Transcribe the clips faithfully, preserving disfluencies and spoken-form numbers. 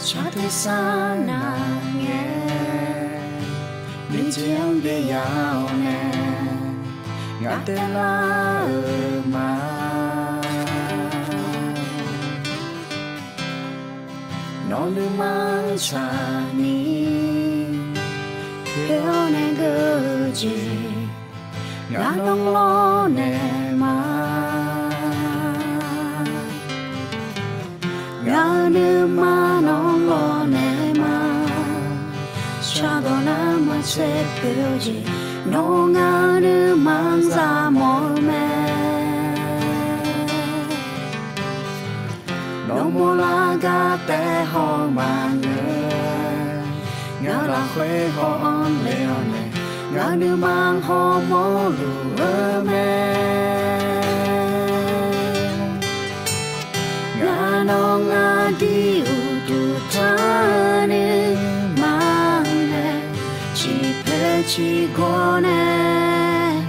Shar tersar nar ngae, nuijeq-anr byaev ya-awr nae, ngaq taev lar-euq ma. Nawr nuima tsaqni, poeq-awr nae geur-eu jeq, ngaq nan lawr nae ma. Ngaq-euq nuima nan lawr nae ma. Shardawq nar maqtser poeq-eu jeq, nawr ngaq-euq nuima-anr zaq mawf-eu mae. Nawr mawrlar gar taev haw maqngeur. Ngaq lafkhoer haw-anr le-awr nae, ngaq nuima hawmawr luf-eu mae. Ngaq nawq ngaq dir uqduq tanr nuima nae, ciqpoeq ciqgawr nae,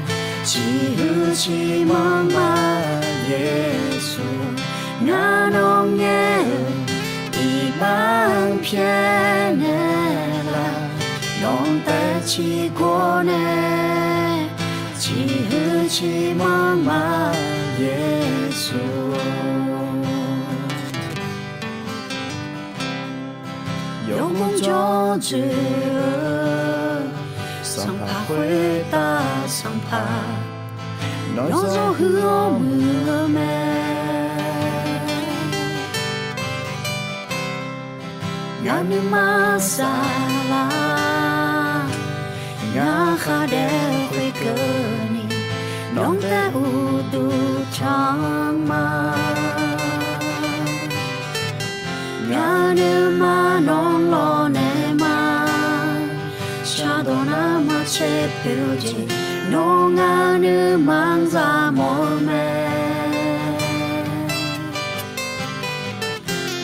ciqhuiq ciqmanr ma Yeqsur. Ngaq nawq ngaer-euq iqbax pyaeqnaeq laf, nawq taev ciqgawr nae, ciqhuiq ciqmanr ma Yeqsur. Yawmuiq jawr dzoeq-eu, Sanqpaq khoertav Sanqpaq, nawr zawr huiq-awr muiq-eu mae. Ngaq nuima saflar, ngaq khar daef khoerkeuvni, nawq taev uqduq tanr ma. Ngaq nuima nawq lawr nae ma. Shardawq nar maqtser poeq-eu jeq, nawr ngaq nuima-anr zaq mawf-eu mae.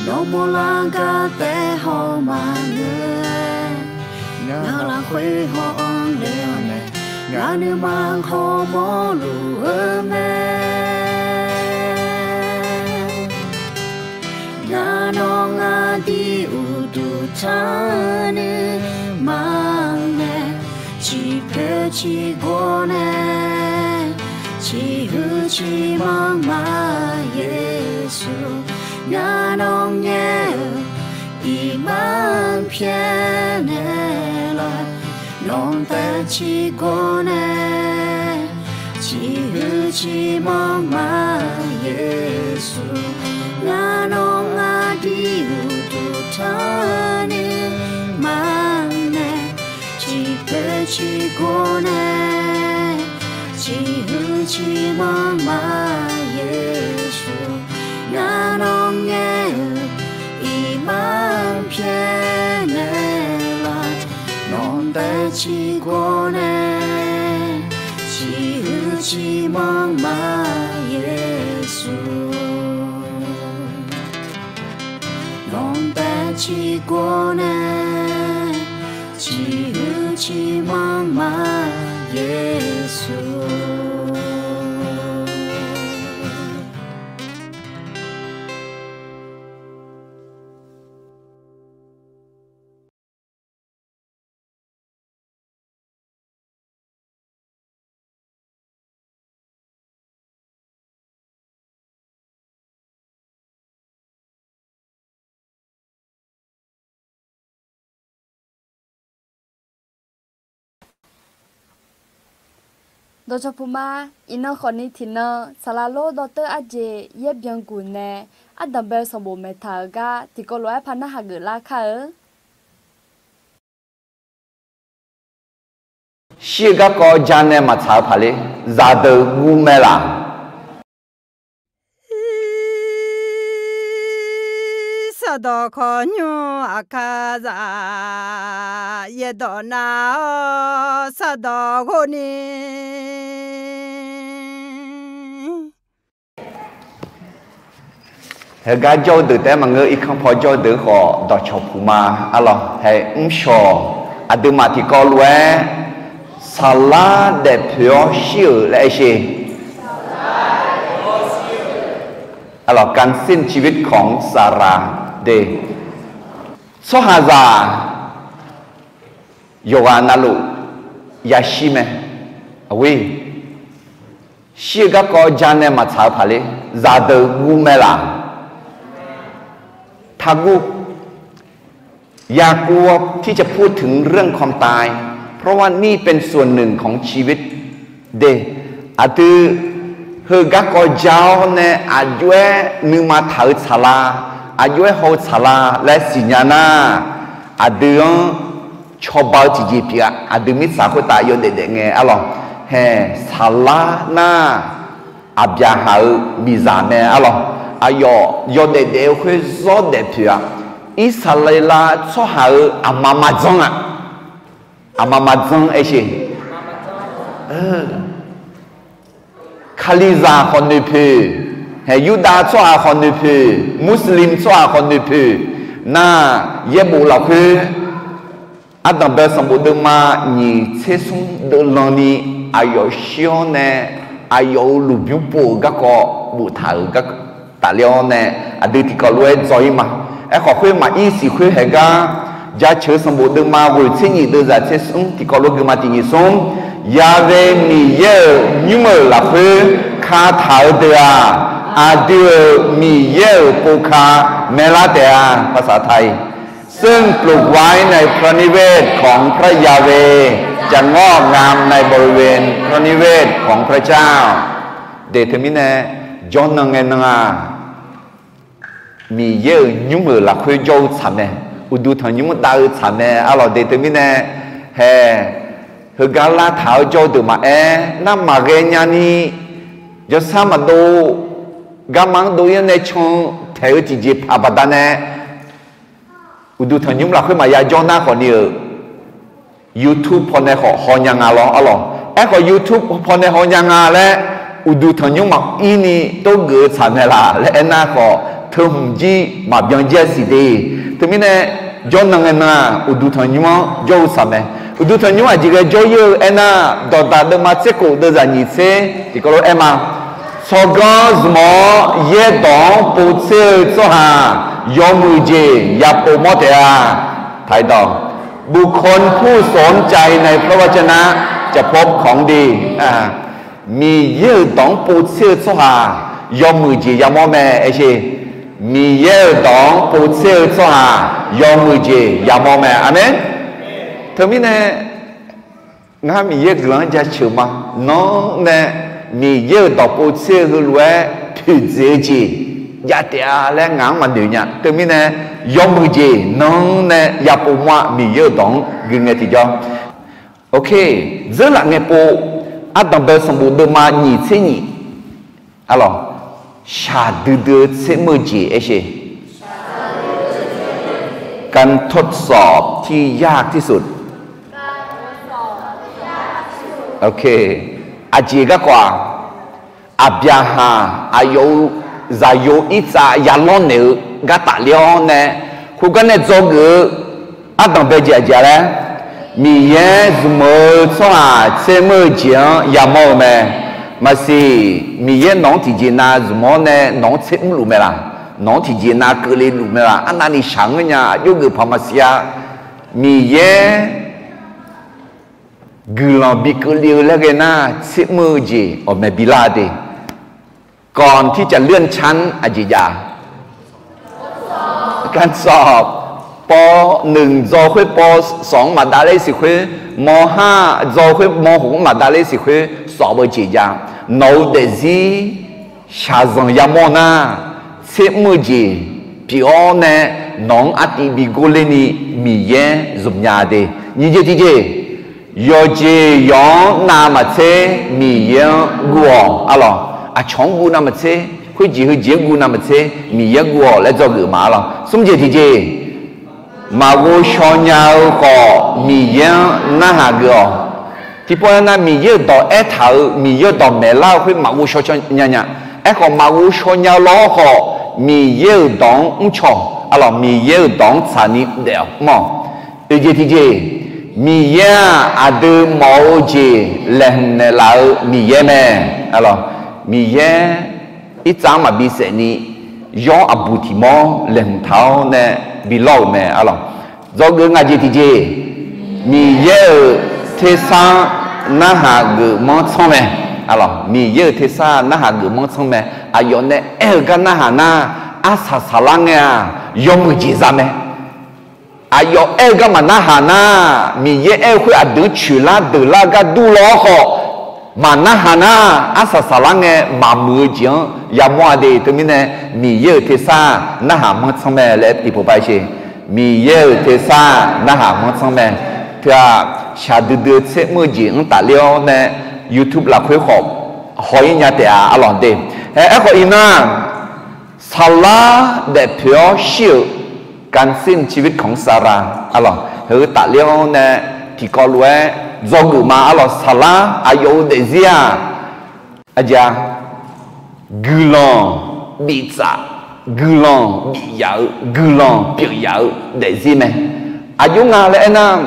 Nawr mawrlar gar taev haw maqngeur-aer, ngaq lafkhoer haw-anr le-awr nae, ngaq nuima hawmawr luf-eu mae. Ngaq nawq ngaq dir uqduq tanr nuima nae, ciqpoeq ciqgawr nae, ciqhuiq ciqmanr ma Yeqsur. Ngaq nawq ngaer-eu iqbax pyaeqnaeq laf, nawq taev ciqgawr nae, ciqhuiq ciqmanr ma Yeqsur. Ngaq nawq ngaq dir uqduq tanr nuima nae, ciqpoeq ciqgawr nae, ciqhuiq ciqmanr ma Yeqsur. Ngaq nawq ngaer-eu iqbax pyaeqnaeq laf, nawq taev ciqgawr nae, ciqhuiq ciqmanr ma Yeqsur. Nawq taev ciqgawr nae, ciqhuiq ciqmanr ma Yeqsur. Dawqcawq puq ma. Iqnan khawfni tiqnan saqlaq lor dawrteur arjeq yaer byanguq nae ardanq bae sanqbof maeqtaq-euq gar tiqkawv lof-aer par narhaq geuflar kar-eu. Shir-eu garkawv ja nae maqtsaq-eu paqler, zaqdeuq guv mae laq. Sardawq khawqnymr aqkar zaq, yaerdawq nav-awr sardawq ghov ni. Heugar jawr-eu deuq taef-aer maqngeur, irkanr paw jawr-eu deuq khawf dawqcawq puq ma. Arlawq, haeq mrshawq aqduimaf tiqkawv lof-aer saqlar daefpoeq-awr shir-euq laer aer sher. Arlawq, การสิ้นชีวิตของซาราห์ de. Tsawrhaqzaq yawqghaq navluf yashir mae. Aqghoer, shir-eu garkawv ja nae maqtsaq-eu paqler, zaqdeuq guv mae laq? Taqguv. อยากกลัวที่จะพูดถึงเรื่องความตาย เพราะว่านี่เป็นส่วนหนึ่งของชีวิต de. Aqdui heu garkawv ja-awr nae aqjox-aer nuima taq-eu tsaqlar, aqjox-aer haw-eu tsaqlar laer siqnya nar, aqdui-anr cawba-eu tiqjeq pyeuf-a. Aqdui mirtsaq khoertav yawdaef daef ngae arlawq, haeq saqlar nar, Aqbyaqhaq-euq miqzaq mae arlawq. Aqyawf yawdaef daef-eu khoer zawr daefpoeq-a. Irsaqleqlav tsawrhaq-euq aqma maqdzanr-a. Aqma maqdzanr aer sher. Kalizaq khawf noeqpoeq, haeq Yurdav tsawrhaq khawf noeqpoeq, Muslim tsawrhaq khawf noeqpoeq nar, yaerbof lafkhoer Ardanqbae sanqbof deuvma nyiq tser smr deuvlanni aqyawf shir-awr nae, aqyawf-euq lmqbymr pov-euq garkawv boftaq-euq gar tafler-awr nae, aqdui tiqkawv lof-aer dzaw-ir ma. Aerkhawf khoer maqir siq khoer haeq gar, Jaceuq sanqbof deuvma ghoeq tser nyiq deuvzaq tser smr tiqkawv lof-aer guima tiq nyiq smr, Yaqve Miqyaer-euq nymr-euq lafkhoer kataq-eu deuq-aq, aqdui-euq Miqyaer-euq povka maeqlar taef-a. ภาษาไทย ซึ่งปลูกไว้ในพระนิเวศของพระยาเวห์ จะงอกงามในบริเวณพระนิเวศของพระเจ้า de. Teumirnae, jawrnan ngae nan-aq, Miqyaer-euq nymr-euq lafkhoer jawr-eu tsaq mae. Uqduq tanqnymr dav-eu tsaq mae arlawq de. Teumirnae, haeq heugar lavtaq-awr jawr-eu deuq maqaer, nar maqghae nyani, jawrsar maqdov, garma-anr dov-ir-anr nae can taeq-eu tiqjeqpaq baqdanae, uqduq tanqnymr lafkhoer maqya jawr nar khawfni-euq, YouTube pawnae khawf hawnya nga lawr arlawq. Aerkhawf YouTube pawnae hawnya nga laer, uqduq tanqnymr maqir ni tov geuf-eu tsaq mae laq laer aernar khawf, teuhmq jir maqbyan jaer siq de. Teumirnae, jawrnan ngae nan-aq, uqduq tanqnymr-anr jawr-eu tsaq mae. Uqduq tanqnymr aqjeq ghae jawr-ir-eu aernar, Dawqdaq deuvma tser khof deuvzaq nyiq tser tiqkawv lof-aer ma. Tsawrganr zmq-awr yaerdawq-anr povtser-eu tsawrhaq yawmuiq jeq yapov mawr taef-a. บุคคลผู้สนใจในพระวจนะจะพบของดี Miqyaer-euq dawq-anr povtser-eu tsawrhaq yawmuiq jeq yamawr mae aer sher. Miqyaer-euq dawq-anr povtser-eu tsawrhaq yawmuiq jeq yamawr mae. Aqmeq. Teumirnae, ngar Miqyaer guiqlanq-anr jaceuq ma. Nanr nae Miqyaer-euq dawq povtser-eu heulof-aer poeqdzaeq-eu jeq jav taef-a laer ngaq-anr maqnoeq nya. Teumirnae, yawmuiq jeq nanr nae yapov mawr-a. Miqyaer-euq dawq-anr gui ngae tiqjawr. Ok, dzeurlaf ngae pov, Ardanqbae sanqbof deuvma nyiq tser nyiq, arlawq, shaqdui dui-eu tsermr-eu jeq aer sher. การทดสอบที่ยากที่สุด Ok, aqjeq garkawv-aq, Aqbyaqhaq aqyawf-euq zaqyo irtsav yalawr naeq-eu gar tafler-awr nae, khoergar nae dzawgeuf-eu ardanqbae jeq aqjeq laer, Miqyaer zmq-eu tsawrhaq tsermr-eu jeq-anr yamawr-eu mae. Maqsiq, Miqyaer nawq-anr tiqjeq nav zmq-awr nae nawq-anr tsermr luf mae laq? Nawq-anr tiqjeq nav keuvle luf mae laq? Arnavni shaq ngeur nya, aqjox geuf paq maqsiq-a. Miqyaer guiqlanq bi keuvle-eu laer ghae nar, tsermr-eu jeq awqmae bilar de. ก่อนที่จะเลื่อนชั้น aqjeq jav-a? การสอบ ป.หนึ่ง dzaw khoer ป.สอง maqdav ler siq khoer, ม.ห้า dzaw khoer ม.หก maqdav ler siq khoer, สอบ-eu jeq jav. Nawq-euq daefzir shaqzanq yamawr nar, tsermr-eu jeq pyeuf-awr nae, nawq-anr artiv bi gorler ni Miqyaer zmq nya de. Nyiq jeq tiqjeq, yawqjeq yawq-anr navmaqtser Miqyaer-anr guv-awq arlawq. Aqcawq-anr guv navmaqtser, khoerjeq heujeq-anr guv navmaqtser Miqyaer-anr guv-awq laer dzawgeuf ma arlawq. Smr jeq tiqjeq, maqghov shaw nya-eu khawf Miqyaer-anr narhaq geuf-awq. Tiqpov nav Miqyaer-euq dawq aertaq-euq, Miqyaer-euq dawq maeqlar-eu khoer maqghov shaw nya nya. Aerkhawf maqghov shaw nya-eu lawr khawf, Miqyaer-euq dawq-anr mrcaw, arlawq, Miqyaer-euq dawq-anr tsaqni daef-awq mr-awq. Oeqjeq tiqjeq, Miqyaer-aq aqdui mawf-eu jeq laeqhmq naeqlaf-eu Miqyaer mae, arlawq. Miqyaer irtsav-anr maqbi saef ni, yawr aqbuq tiq mawr laeqhmq taq-awr nae bi lawr-euq mae, arlawq. Dzawgeuf ngaq jeq tiqjeq, Miqyaer-euq tersar-anr narhaq geufmanr tsanr mae, arlawq. Miqyaer-euq tersar narhaq geufmanr tsanr mae. Aqyawf nae aer-eu gar narhaq nar, arsaq saqlar ngae-aq, yawmuiq jeq za mae. Aqyawf aer-eu gar maqnarhaq nar, Miqyaer aer-eu khoer aqdui-anr coeqlar deuqlar gar dur law-awr khawf, maqnarhaq nar, arsaq saqlar ngae maqmuiq-eu jeq-anr yamawr-a de. Teumirnae, Miqyaer-euq tersar narhaq manr tsanr mae laer tiqpov par sher. Miqyaer-euq tersar narhaq manr tsanr mae. Teu-aq, shaqdui dui-eu tser mr-eu jeq-anr tafler-awr nae, YouTube lafkhoer khawf haw-ir nya taef-a, arlawq de. Hae, aerkhawf iqnan saqlar daefpoeq-awr shir-euq การสิ้นชีวิตของซารา arlawq, heu tafler-awr nae tiqkawv lof-aer dzawgeuf ma, arlawq. Saqlar aqyawf-euq daefzir-aq, aqjeq-a, guiqlanq biftsaf, guiqlanq bif yaf-eu, guiqlanq pyeuf yaf-eu daefzir mae. Aqjox nga laer aernar,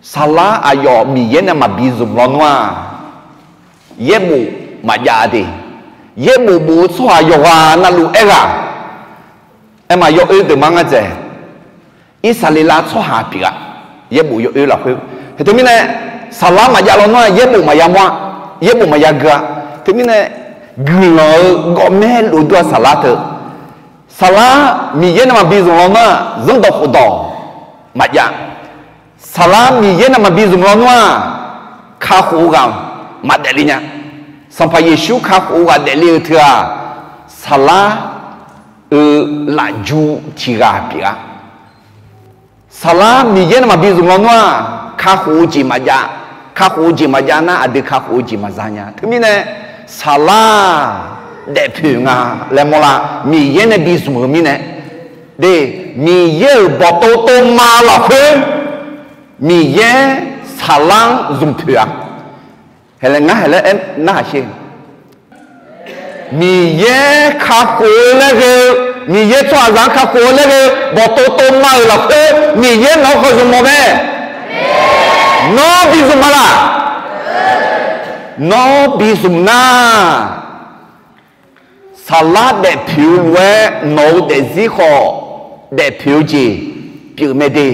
saqlar aqyawf Miqyaer nae maqbi zmq lawnmr-aq, yaerbof maqjav de. Yaerbof bof-eu tsawrhaq yawqghaq navluf aerghaq, aerma yawoer deuq ma ngar dzaeq, Irsaqleqlav tsawrhaq pyeuf-a. Yaerbof yawoer lafkhoer, teumirnae, saqlar maqjav lawnmr-aq yaerbof maqya mawr-a, yaerbof maqya gui-a. Teumirnae, guiqlanq-eu gawqmae lofdur-aq saqlar teu. Saqlar Miqyaer nae maqbi zmq lawnmr-aq, zanrdawq khofdawq maqjav. Saqlar Miqyaer nae maqbi zmq lawnmr-aq, kakhof-eu ghaq maqdaefle nya. Sanqpaq Yeqsur kakhof-eu ghaq daefle-eu teu-aq, saqlar-eu lafju tiq ghaq pyeuf-a. Saqlar Miqyaer nae maqbi zmq lawnmr-aq, kakhof-eu jeq maqjav, kakhof-eu jeq maqjav nar aqdui kakhof-eu jeq maqza nya. Teumirnae, saqlar daefpoeq nga laer mawrlar, Miqyaer nae bi zmq-eu mirnae. De, Miqyaer-euq bawqtov tov ma lafkhoer, Miqyaer saqlar-anr zmq poeq-a. Haeq laer ngar haeq laer aer narhaq sher. Miqyaer kakhof-eu laer ghae-eu, Miqyaer tsawrhaqzaq-anr kakhof-eu laer ghae-eu bawqtov tov ma-euq lafkhoer, Miqyaer nawq-anr khawf zmq mawf mae. Nawr bi zmq ma laq? Nawr bi zmq nar, saqlar daefpoeq-eu lof-aer nawq-euq daefzir khawf daefpoeq-eu jeq pyeuf mae de.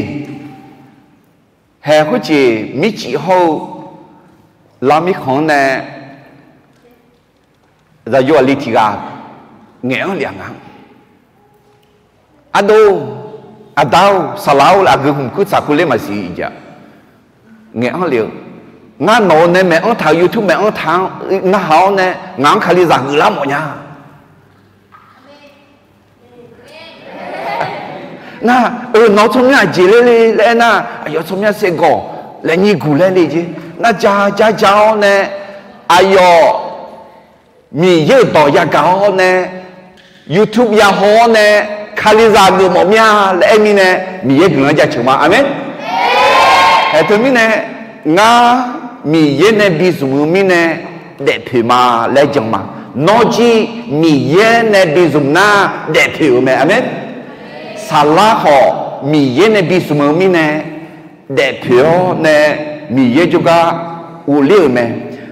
Haeq khoerjeq mircif hawr-eu lar mirkhanq-anr nae zaqyo aqli tiq ghaq ngaeq-anr lef-a nga. Ardov, aqda-or, saqlaq-or laer aqgeu hmq kuir tsaq kuir ler maqsiq-a. Ngaeq-anr lef-eu, ngar nawq-eu nae maeq-anr taq-eu YouTube maeq-anr taq-anr narhaq-awr nae ngaq-anr Kalizaq geuflar mawf nya. Nar, eu, nawq-eu tsawrmyanr aqjeq ler le laer aernar, aqyawf tsawrmyanr saevgawq laer nyir guq laer le jeq. Nar ja ja ja-awr nae, aqyawf Miqyaer-euq dawq yagaq-awr nae, YouTube yahaw-awr nae, Kalizaq geufmawf mir-a laer aer mirnae, Miqyaer guiqlanq-anr jaceuq ma. Aqmeq. Haeq teumirnae, ngar Miqyaer nae bi zmq-eu mirnae daefpoeq ma laer jan ma. Nawr jir Miqyaer nae bi zmq nar daefpoeq-eu mae. Aqmeq. Saqlar khawf Miqyaer nae bi zmq-eu mirnae daefpoeq-awr nae Miqyaer jawrgar ghofler-euq mae.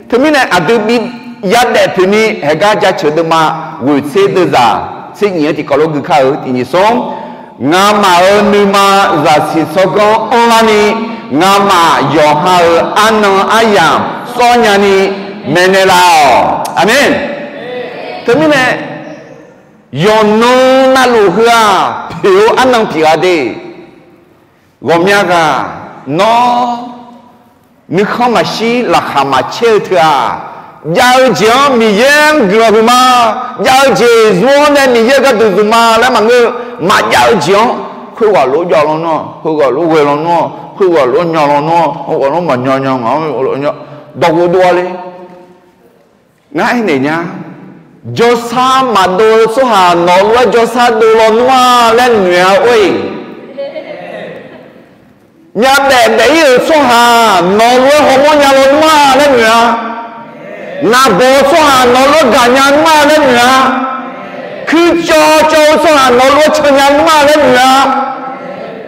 Teumirnae aqdui bi yadaef poeq ni haeq gar jaceuq deuvma ghoeq tser deuvzaq tser nyif-anr tiqkawv lof gui kar-eu tiq nyif smr. Ngamaf-euq nuima zaqsiq tsawrganr anrlar ni, ngamaf yawqha-euq arnan aryamq sawr nyani maeqnaeq laf-awq. Aqmeq. Teumirnae, yawqnan navluf heu-aq poeq-eu arnan pyeuf-a de. Ghawqmya ghaq, nawr nuikhanr maqshir laqkhaq maqcaer-eu teu-aq, jav-eu jeq-anr Miqyaer-anr guiqlanq huiqma. Jav-eu jeq zmq-awr nae Miqyaer-euq gharduq zmq ma laer maqngeur-eu, maqjav-eu jeq-anr khoerghaq lof jav lawnmr-aq, khoerghaq lof ghae lawnmr-aq, khoerghaq lof nya lawnmr-aq, khoerghaq lof maqnya nya ngaq-anr dawq ghovdov-a le. Ngar aernaeq nya, jawrsar maqdov-eu tsawrhaq nawq lof-aer jawrsar dov lawnmr-a laer noeq-a or-iq. Myavbaef daef-ir-euq tsawrhaq nawq lof-aer hawmawr nya lawnmr-a laer noeq-a. Naqbawq-eu tsawrhaq nawq-eu lof-aer gaqnya nmr-a laer noeq-a. Kuircawv cawv-eu tsawrhaq nawq-eu lof-aer cannya nmr-a laer noeq-a.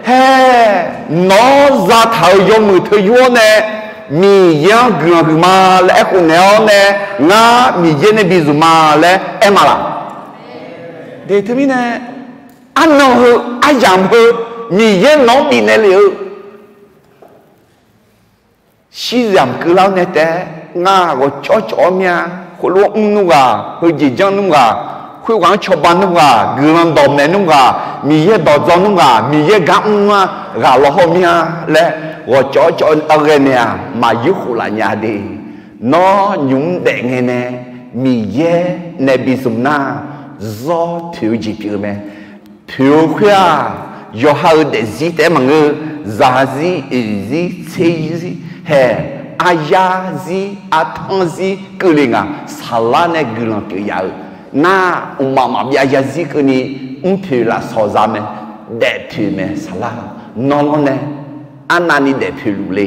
Hae, nawq-anr zataq-euq yawmuiq teu yur-awr nae, Miqyaer-anr guiqlanq huiqma laer aerkhof naeq-awr nae, ngar Miqyaer nae bizmq ma laer aer ma laq? Deuq teumirnae, arnan heu, aryamq heu, Miqyaer nawq-anr bifnaeq lef-eu shiryamq keuvlar-awr nae taef-aer, ngar ghawqcawv cawv-awr mir-a. Khoerlof-aer mrnmr ghaq, heujeq janr nmr ghaq, khoerghaq-anr cawba nmr ghaq, guiqlanq dawqmaeq nmr ghaq, Miqyaer dawqdzawr nmr ghaq, Miqyaer gar mrnmr-a ghaq lawhawr mir-a laer ghawqcawv cawv-awr ghae naeq-aq, maqyur khof laf nya de. Nawr nymq mr daef ngae nae Miqyaer nae bizmq nar, zawr toeq-eu jeq pyeuf-eu mae. Toeq-eu khoer-aq, yawqha-euq daefzir taef-aer maqngeur-eu, zaqzir, oeqzir, tserzir, hae, aryar zir, artanr zir keuvle ngaq, saqlar nae guiqlanq pyeuf yaf-eu nar, mqmaq maqbyav zarzir keuvni mrpoeq lafsawq za mae, daeftoeq mae saqlar. Nawr lawr nae arnavni daeftoeq luf le.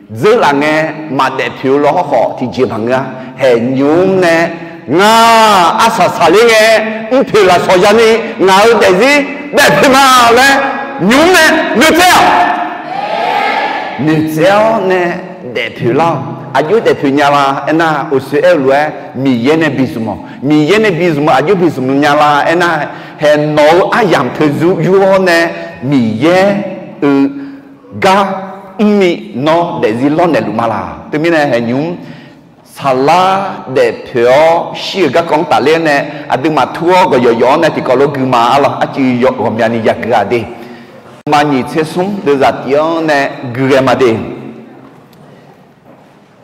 Dzeur laf ngae maqdaef toeq-eu lawhawr khawf tiqjeq maqngeur-a. Hae nymq mr nae, ngar arsaq saqler ngae mrpoeq lafsawq zani ngaq-euq daefzir daeftoeq ma laer nymq mr nae noeqtsaev-awq. Noeqtsaev-awr nae daeftoeq lar-awq. Aqjox daeftoeq nya la aernar, uqshoe aer-eu lof-aer Miqyaer nae bizmq-awq. Miqyaer nae bizmq-eu aqjox bizmq nya la aernar, hae nawq-eu aryamq teu yur-awr nae Miqyaer-euq gar mrni nawr daefzir lawrnaeq luf ma laq? Teumirnae hae nymq mr, saqlar daeftoeq-awr shir-euq garkawv-anr tafler-awr nae, aqduimaf tur-awr gawqyawq yawq-anr nae tiqkawv lof gui ma. Arlawq, arcuiv ghawqmyani yagui-a de. Deuvma nyiq tser smr deuvzaq tif-anr nae gui ghae ma de.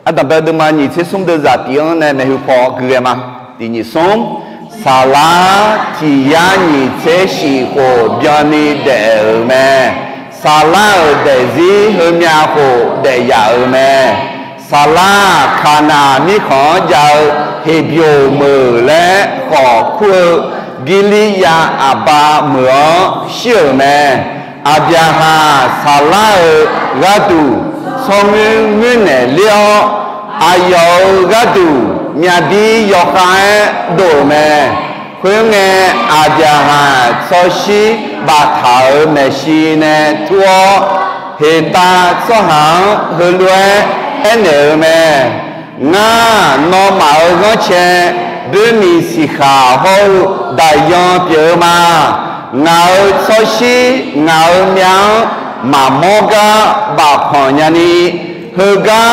Ardanqbae deuvma nyiq tser smr deuvzaq tif-anr nae maeqhu paw gui ghae ma. Tiq nyiq smr, saqlar tiq yar nyiq tser shif khof byanni daef-euq mae. Saqlar-euq daefzir heumyav khof daef yaf-euq mae. Saqlar-aq, Kaqnaq mirkhanq-anr jav-eu Heqbyoq meuq laer khawf kur-eu Girliryav aqba meuq-anr shir-euq mae. Aqbyaqhaq saqlar-euq gharduq tsawrmuir muirnaeq ler-awr, aqyawf-euq gharduq myavbir yawkhav-aer dov-euq mae. Khoerngae, Aqbyaqhaq tsawrshir baftaq-euq maeqshi nae tur-awr, heqtav tsawrhaq-anr heulof-aer aernaeq-euq mae. Ngar, nawmaf-euq ghanrcae, boermiq siqkhaq hawr-eu daqyan pyeuf-eu ma. Ngaq-euq tsawrshir ngaq-euq myav-anr maqmawr gar bafpanq nyani, heugar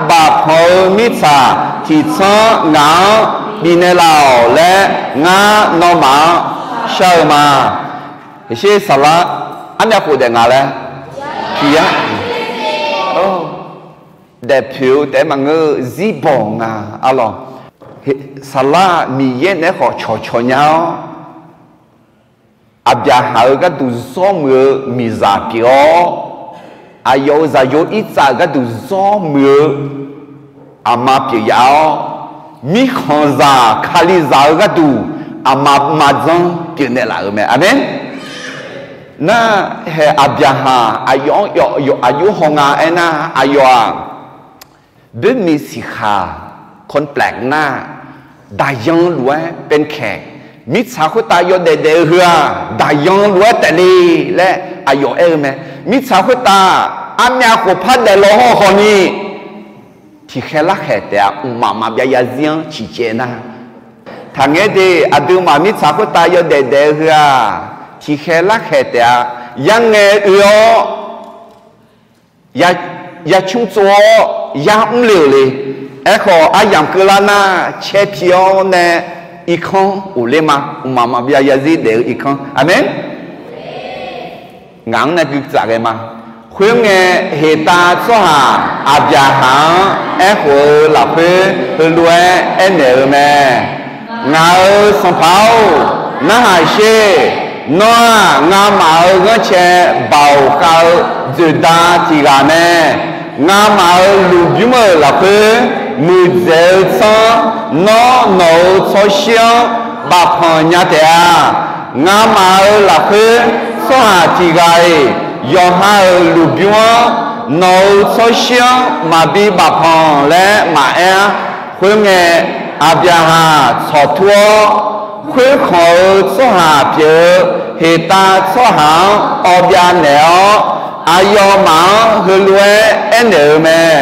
bafpanq-eu mirtsaq tiqtsanr ngaq-anr bifnaeq laf-awq laer, ngar nawmaf-anr shar-eu ma. Sher saqlar, armyav khof daef nga laer, tiq yar, daefpoeq-eu taef-aer maqngeur-eu zirbawq nga. Arlawq, saqlar Miqyaer naeq-aer khawf cawqcawq nya-awr, Aqbyaqhaq-euq gharduq zawr muiq-eu miqzaq pyeuf-awr, aqyawf-euq zaqyo Irtsav-euq gharduq zawr muiq-eu aqma pyeuf yaf-awr, mirkhanqzaq Kalizaq-eu gharduq aqma maqdzanr pyeufnaeq laf-euq mae. Aqmeq. Nar, hae Aqbyaqhaq aqyawf-anr aqjox haw nga aernar, aqyawf-aq, boermiq siqkhaq, complex nar, daqyan lof-aer เป็นแขก, mirtsaq khoertav yawdaef daef-eu heu-aq, daqyan lof-aer taef le laer aqyawf aer-eu mae. Mirtsaq khoertav armyav khof par daef law hawr hawni, tiqkhaeq larkhaeq taef-a. Mqmaq maqbyav zarzir-anr ciqcaev nar, taqngaer de. Aqduimaf mirtsaq khoertav yawdaef daef-eu heu-aq, tiqkhaeq larkhaeq taef-a. Yarngae oe-awr ya, yacmr tsov-awr yar mr le-euq le. Aerkhawf, aryamq keuvlar nar, caer pi-awr nae irkanr of ler ma. Mqmaq maqbyav zarzir daef-eu irkanr. Aqmeq. Ngaq-anr nae guitsaf ghae ma. Khoerngae, heqtav tsawrhaq Aqbyaqhaq-anr aerkhof-eu lafkhoer heulof-aer aernaeq-eu mae. Ngaq-euq sanqpaq-or, narhaq sher. Nawr-aq, ngamaf-euq ghanrcae baoq khav-eu dzoeqda tiq ghaq mae. Ngamaf-euq lmqbymr-euq lafkhoer muiqdzaeq-eu tsanr, nawr nawq-euq tsawrshir-anr bafpanq nya taef-a. Ngamaf-euq lafkhoer tsawrhaq tiq ghaq-iq yawqha-euq lmqbymr-anr nawq-euq tsawrshir-anr maqbi bafpanq laer maqaer-ar. Khoerngae, Aqbyaqhaq tsawqtur-awr, khoerkhanq-eu tsawrhaq pyeuf-eu Heqtav tsawrhaq-anr awbyav naeq-awr, aqyawfmaf-anr heulof-aer aernaeq-euq mae.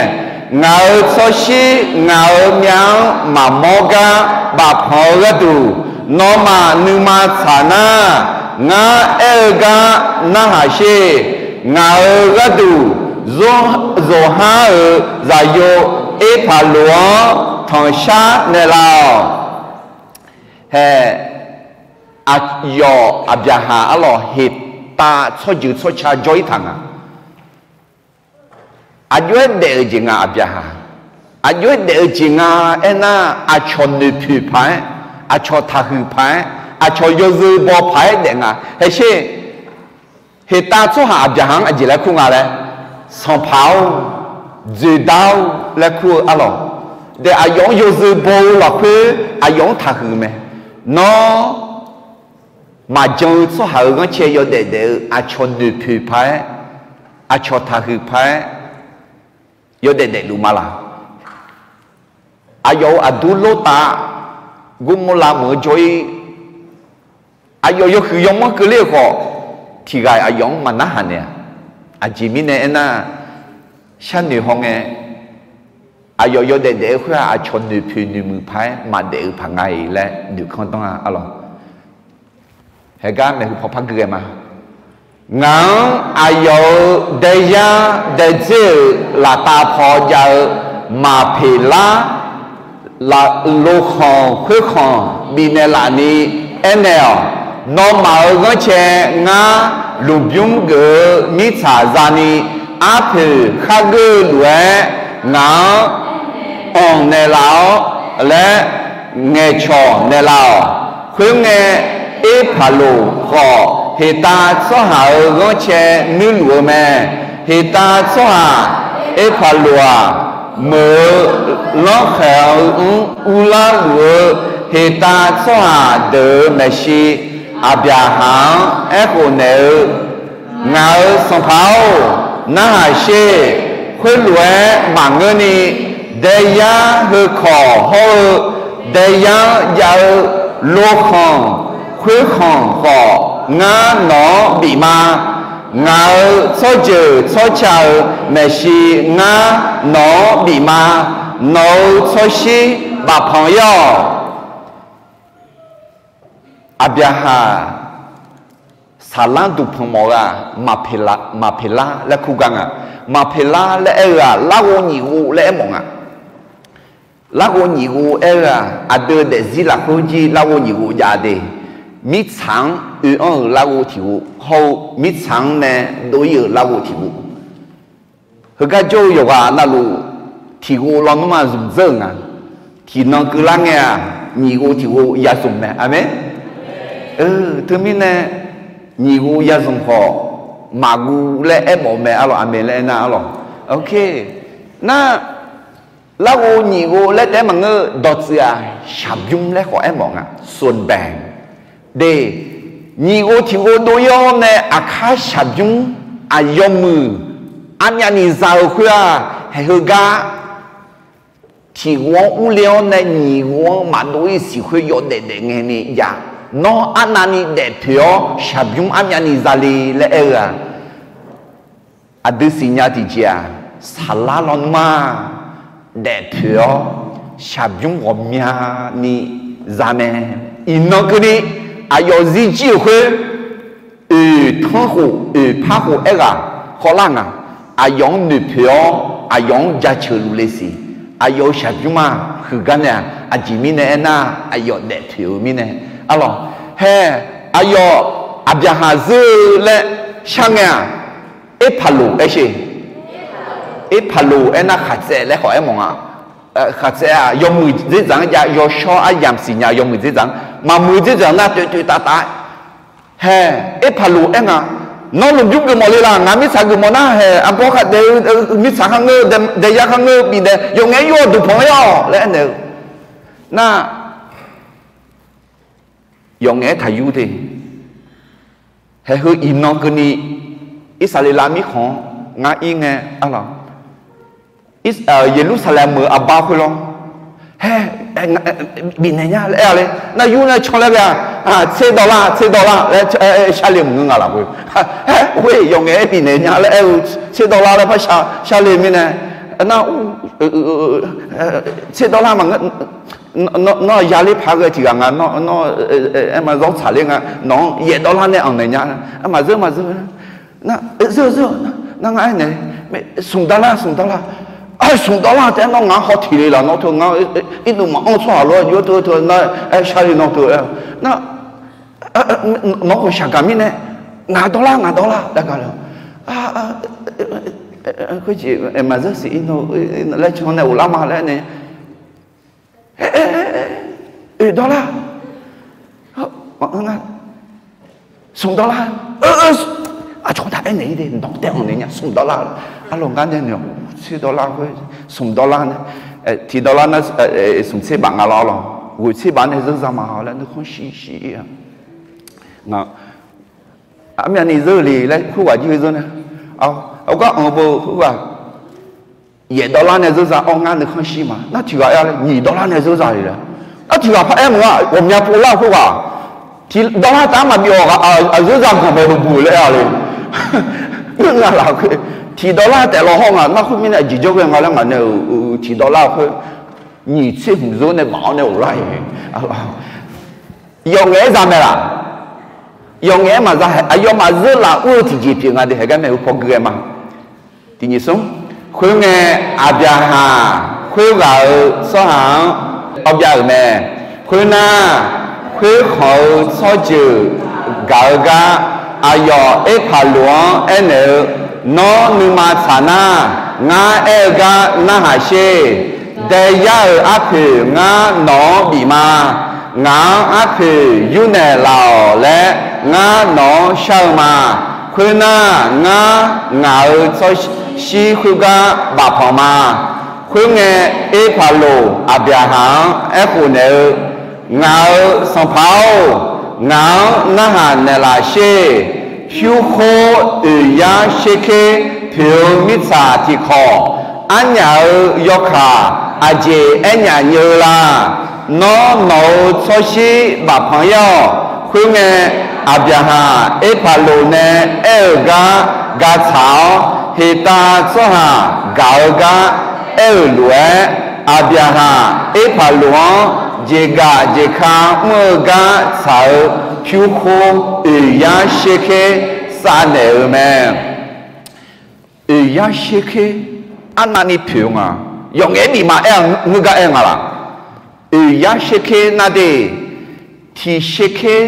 Ngaq-euq tsawrshir ngaq-euq myav-anr maqmawr gar bafpanq-eu gharduq, nawmaf nuima tsaq nar, ngar aer-eu gar narhaq sher. Ngaq-euq gharduq zor-, zoqhar-euq zaqyo Erpaqloq-anr tanqshar naeqlaf-awq. Hae, aqyawf Aqbyaqhaq arlawq Heqtav tsawrjeuq tsawrca jawr-ir taq nga. Aqjox-aer daef-euq jeq nga Aqbyaqhaq. Aqjox-aer daef-eu jeq nga aernar, aqcawq noeqpoeq paq-aer, aqcawq taqhuiq paq-aer, aqcawq yawzeu baw paq-aer daef nga. Haesher, Heqtav tsawrhaq Aqbyaqhaq-anr aqjeq laer kur nga laer, Sanqpaq-or, dzoeqdar-or laer kur-eu arlawq. Daef aqyawf-anr yawzeu baw-eu lafkhoer aqyawf-anr taqhuiq mae. Nawr maqjan-eu tsawrhaq-euq ghanrcae yawdaef daef-eu aqcawq noeqpoeq paq-aer, aqcawq taqhuiq paq-aer yawdaef daefluf ma laq? Aqyawf-euq aqdur Lortav, Gormorlav meuq-eu jawr-ir, aqyawf yawhuiq yawmanr keuvler-euq khawf, tiq ghaq aqyawf-anr maqnarhaq naeq-a. Aqjeq mirnae aernar, sharnoeq hawngae, aqyawf yawdaef daef-eu khoer-aq, aqcawq noeqpoeq noeqmuiq paq-aer maqdaef-eu paq nga-iq laer noeqkanr danr-a arlawq. Haegar maeqhu paw par gui ghae ma. Ngaq-anr aqyawf-euq daeyar daedzer-euq laftav paw jav-eu Maqpeqlar, lofkhanq khoerkhanq bifnaeq laf ni aernaeq-awq. Nawmaf-euq ghanrcae ngar lmqbymr geuf-eu mirtsaq zani arpoeq khargeur-eu lof-aer, ngaq-anr anq naeqlaf-awr laer ngaeqcawq naeqlaf-awq. Khoerngae, Erpaqloq khawf Heqtav tsawrhaq-euq ghanrcae nuirluf-eu mae. Heqtav tsawrhaq Erpaqloq-aq, meuq-eu lanrkhaeq-eu mr urlar luf-eu Heqtav tsawrhaq deuq-euq maeqshi Aqbyaqhaq-anr aerkhof naeq-eu, Ngaq-euq sanqpaq-or, narhaq sher. Khoerlof-aer maqngeurni, daeyar heukawq hawr-eu daeyar-anr jav-eu lokhanq khoerkhanq khawf, ngar nawq-anr bif ma. Ngaq-euq tsawrjeuq tsawrca-euq maeqshi ngar nawq-anr bif ma. Nawq-euq tsawrshir bafpanq-ir-awq. Aqbyaqhaq saqlanr duqpanq mawf-eu-aq, Maqpeqlar laer kur gar nga. Maqpeqlar laer aer-eu-aq, larghov nyiq ghov laer aermawf nga. Larghov nyiq ghov aer-eu-aq, aqdui-eu daefzir lafkhoer jir larghov nyiq ghov jav de. Mirtsaq-anr oe-anr-euq larghov tiq ghov hawr-eu, mirtsaq-anr nae dov-ir-euq larghov tiq ghov. Heugar jawr-eu yawqghaq navluf, tiq ghov lawnmr-aq zmq dzeur-euq nga. Tiqnan keuvlar ngae-aq, nyiq ghov tiq ghov ya zmq mae. Aqmeq. Teumirnae, nyiq ghov ya zmq khawf, maqguv laer aermawf-eu mae arlawq. Aqmeq laer aernar arlawq. Ok. Nar, larghov nyiq ghov laer taef-aer maqngeur, dawqtsuif-aq shaqbymr laer khawf aermawf nga. Sonbanq de, nyiq ghov tiq ghov dov-ir-awr nae aqkar shaqbymr, aqyawf muiq, armyavni za-eu khoer-aq, haeq heugar tiq ghov-anr urler-awr nae nyiq ghov-anr maqdov-ir siq khoer yawdaef daef ngae ni jav. Nawr arnavni daefpoeq-awr shaqbymr armyavni zale laer aer-eu-aq, aqdui siqnya tiqjeq-aq, saqlar lawnmr-aq, daefpoeq-awr shaqbymr ghawqmyani za mae. Iqnan keuvni aqyawf zirjir-euq khoer, oeq tanrkhof oeq parkhof aerghaq khawvlar nga. Aqyawf-anr noeqpoeq-awr aqyawf-anr jaceuq luf le siq. Aqyawf-euq shaqbymr-aq huiqgar nae-aq, aqjeq mirnae aernar, aqyawf daefpoeq-eu mirnae arlawq. Hae, aqyawf Aqbyaqhaq zeur-eu laer shar ngae-aq, Erpaqloq aer sher. Erpaqloq aernar khaqtsaev laer khawf aermawf nga. Khaqtsaev-aq yawmuiq dzerdzaq-anr jav, yawshawr aryamq siqnya yawmuiq dzerdzaq-anr, maqmuiq dzerdzaq nar toeq toeq taf taf-aer. Hae, Erpaqloq aer nga, nawr lmqbymr geufmawf le laf, ngaq mirtsaq geufmawf nar hae, arbawr khardaef-eu mirtsaq kharngeur, daeyar kharngeur bifnaeq, yawf ngaef-aer yur-awq duqpanq-ir-awq laer aernaeq-eu nar, yawf ngaef-aer taqyur de. Haeq heu iqnan keuvni Irsaqleqlav mirkhanq-anr ngar ir ngae arlawq. Yeqlursaqlaeq meuq-eu arbar khoerlawr, Haer, bifnaeq nya laer aer-a le. Nar yur nae can laer ghae-a, tser dawrlar, tser dawrlar laer sharle maqngeur nga lafkhoer. Haer, khoer yawf ngaef-aer bifnaeq nya laer aer-eu, tser dawrlar laer par sharle mirnae, nar, tser dawrlar maqngeur, nawr yaler paq ghae tiq ghaq nga, nawr, aer ma zawr tsaqler nga, nawq-anr yaef dawrlar nae anqnaeq nya, maqzeur maqzeur. Nar, zeur zeur, nar ngar aernaeq, smq dawrlar, smq dawrlar, smq dawrlar taef-aer nawr ngaq-anr haw tiq le laf, nawr teu ngar, irnuv maqanr tsawrhaq lof-aer jov-aer teu teu nar, aer sharle nawr teu-aer, nar, nawq-anr ghawqshaq gaq mirnae, ngaq dawrlar, ngaq dawrlar laer gaq le. Khoerjeq maqzeur siq, laer can nae ghoflar ma laer nae, oe dawrlar, smq dawrlar, aqcawq taq aernaeq-ir de, nawq taef anqnaeq nya, smq dawrlar. Arlawq ngar nae noeq, tser dawrlar khoer, smq dawrlar nae, tiq dawrlar nar, smq tser baf nga lawr lawr, ghoeq tser baf nae zeur za ma laer nuikhanr shir shir-ir-a. Armyavni zeur le laer khoerghaq jir-eu zeur nae, aqgar anq-eu bo khoerghaq, yaef dawrlar nae zeur za-awr ngar nuikhanr shir ma. Nar tiq ghaq aer-a le, nyiq dawrlar nae zeur za le laer. Nar tiq ghaq par aer maqnga, ghawqmya pov lar-eu khoerghaq, tiq dawrlar taf-aer maqbif-awq, aqzeur za ganq bae-eu buq laer aer-a le. Ngeur nga lafkhoer, tiq dawrlar taef law hawr nga, nar khoermirnae aqjeq jawrghae nga laer ngaq nae-euq tiq dawrlar khoer, nyiq tser hmq zeur nae baf-awr nae ghoflar-iq. Yawf ngaef-aer za mae laf? Yawf ngaef-aer maqza hae, aqyawfmaf zeur laf ur-eu tiqjeq pyeuf nga de, haeqgar mae-eu paw gui-aer ma. Tiq nyiq smr. Khoerngae, Aqbyaqhaq khoerghaq-euq tsawrhaq-anr awbyav-euq mae. Khoernar, khoerkhanq-eu tsawrjeuq gaq-eu gar aqyawf Erpaqloq-anr aernaeq-eu, Nawr nuima tsaq nar, ngar aer-eu gar narhaq sher. Daeyar-euq arpoeq ngar nawq-anr bif ma. Ngaq-anr arpoeq yurnaeq laf-awq laer ngar nawq-anr shar-eu ma. Khoernar, ngar ngaq-euq tsawrshir khoergar bafpanq ma. Khoerngae, Erpaqloq Aqbyaqhaq-anr aerkhof naeq-eu, Ngaq-euq sanqpaq-or, ngaq-anr narhaq naeqlaf sher. Pyurkhor oeq yar sherker poeq-eu mirtsaq tiqkawq, arnyaf-euq yawkaq aqjeq aernyaf nyeuv-eu la? Nawr nawq-euq tsawrshir bafpanq ir-awq. Khoerngae, Aqbyaqhaq Erpaqloq nae aer-euq gar ga tsaq-awr, Heqtav tsawrhaq gaq-eu gar aer-euq lof-aer, Aqbyaqhaq Erpaqloq-anr jeqgaf jeqka mr-eu gar tsaq-eu pyurkhor oeq yar sherker savnaeq-euq mae. Oeq yar sherker arnavni poeq-eu nga. Yawf ngaef-aer bif ma aer-a ngeur gar aer nga laf? Oeq yar sherker nar de, tiq sherker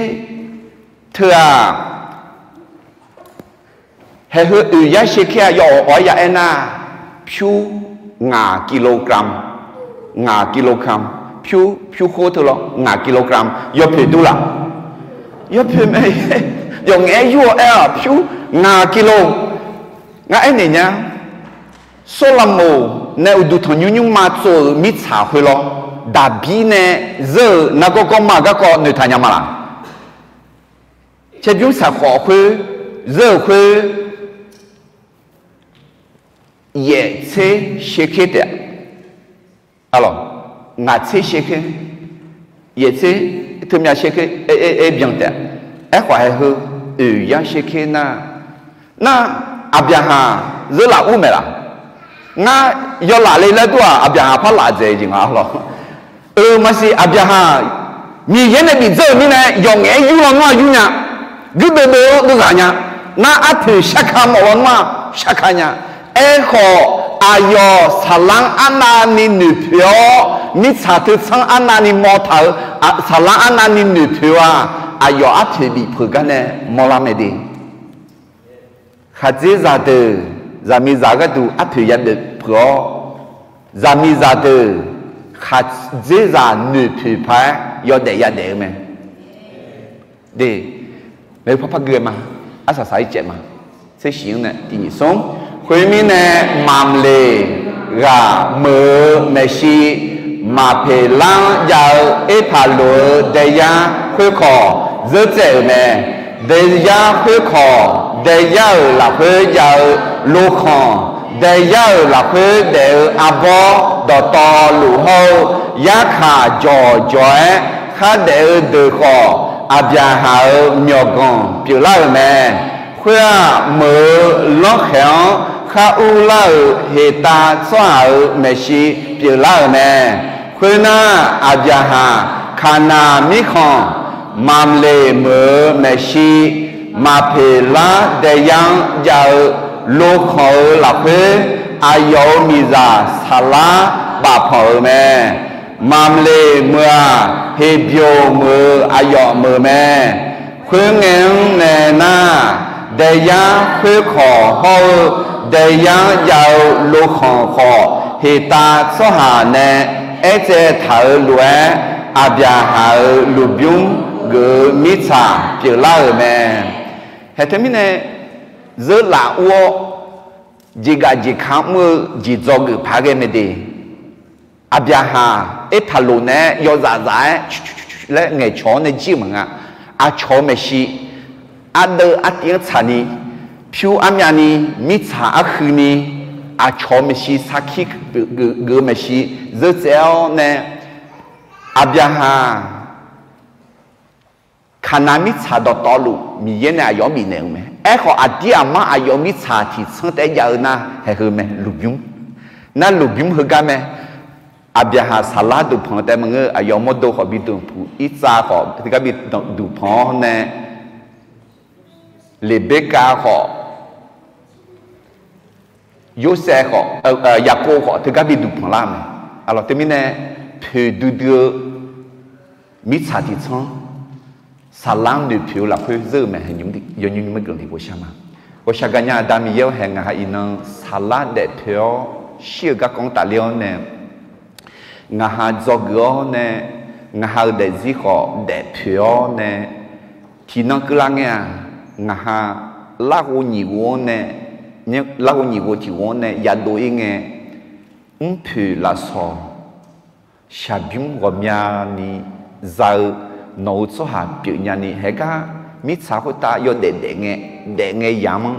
teu-aq, haeq heu oeq yar sherker-aq yawf awq-awq-aer ya aer nar, pyur ngaq kilogram, ngaq kilogram, pyur pyurkhor teu lawr ngaq kilogram yawpoeq dur laf? Yawpoeq mae. Yawf ngaef-aer yur-awr aer-aq pyur ngaq kilo. Ngar aernaeq nya, Sawrlaqmoq nae uqduq tanqnymr nymrma tsov-euq mirtsaq khoer lawr, Daqbir nae zeur-euq nargawr gawrma garkawv noeqtaq nya ma laf? Caerbymr saqkhawf khoer zeur-euq khoer, yaef tser sherker taef-a. Ngaq tser sherker, yaef tser, teumyav sherker, aer byan taef-a. Aerkhawf haeq heu oeq yar sherker nar, nar Aqbyaqhaq zeur laf ur maeq laf? Ngar yawlaf le laer dur-aq, Aqbyaqhaq par laf dzaeq jeq nga lawr. Euq maqsiq, Aqbyaqhaq Miqyaer nae bifdzeur-euq mirnae yawf ngaef-aer yur lawnmr-aq yur nya, guirdeuv deuv-anr deuv zaq nya, nar arpoeq sharka mawf lawnmr-aq sharka nya. Aerkhawf, aqyawf saqlanr arnavni noeqpoeq-awr, mirtsaq teu tsanr arnavni mawr taq-eu, saqlanr arnavni noeqpoeq-eu-aq, aqyawf arpoeq bif peuq gar nae mawrlar mae de. Khaqdzerzaq deuq zaqmiqzaq gharduq arpoeq ya boeq peuq-awr, zaqmiqzaq deuq khaqdzerzaq noeqpoeq paq-aer yawdaef yadaef-eu mae. De, maeqhu par par gui-eu ma. Arsaq saq-ir caev ma. Tser shiq-anr nae tiq nyiq smr. Khoermirnae, Mamqleq ghaq meuq-eu maeqshi, Maqpeqlar-anr jav-eu Erpaqloq-euq daeyar khoerkawq zeur tsaev-euq mae. Daeyar khoerkawq, daeyar-euq lafkhoer jav-eu lokhanq Daeyar-euq lafkhoer daef-eu arbawr dawqtawvluf hawr-eu yarkaq jawqjawq-aer khardaef-eu deuq khawf, Aqbyaqhaq-euq myawqganq pyeuflar-euq mae. Khoer-aq, meuq-eu lanrkhaeq-anr khar urlar-euq heqtav tsawrhaq-euq maeqshi pyeuflar-euq mae. Khoernar, Aqbyaqhaq Kaqnaq mirkhanq Mamqleq meuq-eu maeqshi, Maqpeqlar daeyar-anr jav-eu lokhanq-eu lafkhoer, aqyawf-euq miqzaq Saqlar bafpanq-euq mae. Mamqleq meuq-aq, Heqbyoq meuq-eu aqyawf meuq mae. Khoerngae-anr nae nar, daeyar khoerkawq hawr-eu daeyar-anr jav-eu lokhanq khawf, heqtav tsawrhaq nae aertsaev taq-euq lof-aer, Aqbyaqhaq-euq lmqbymr geuf-eu mirtsaq pyeuflar-euq mae. Haeq teumirnae, zeur laf ur-awr, jeqgaf jeqka mr-eu jeq dzawgeuf paq-aer ghae mae de. Aqbyaqhaq Erpaqloq naeq-aer yawzaf zaf-aer laer ngaeqcawq-awr nae jir-eu maqnga. Aqcawq-eu maeqshi, ardeuv artiv-anr tsaqni, pyur armyavni, mirtsaq arhuini, aqcawq-eu maeqshi sarkir geuf-eu maeqshi zeur tsaev-awr nae, Aqbyaqhaq Kaqnaq mirtsaq dawqtawvluf Miqyaer nae aqyawf-anr bifnaeq-eu mae. Aerkhawf, aqdir aqmar aqyawf mirtsaq tiqtsanr taef-aer jav-eu nar, haeq heu mae, lmqbymr. Nar lmqbymr heugar mae. Aqbyaqhaq Saqlar duqpanq-eu taef maqngeur, aqyawf mawrdo khawf bi duqpanq, Irtsav khawf teugar bi duqpanq-awr nae, Leqberkav khawf, Yorsaev khawf, Yaqkov khawf teugar bi duqpanq lar mae. Aqlawq teumirnae, poeqdui dui-eu mirtsaq tiqtsanr, Saqlar-anr noeqpoeq-eu lafkhoer zeur-eu mae. Yawqnymr nymr-aer guiqlanq tiqpov shar ma. Ghawqshaq gaqnya Aqda Miqyaer-awr, haeq ngaq ha iqnan Saqlar daefpoeq-awr shir-euq garkawv-anr tafler-awr nae, ngaq ha dzawgeuf-awr nae, ngaq ha-euq daefzir khawf daefpoeq-awr nae, tiqnan keuvlar ngae-aq, ngaq ha larghov nyiq ghov-anr nae, larghov nyiq ghov tiq ghov-anr nae yadov-ir ngae, mrpoeq lafsawq shaqbymr ghawqmyani za-eu nawq-euq tsawrhaq pyeufnya ni, haeq gar mirtsaq khoertav yawdaef daef ngae, daef ngae yamq-anr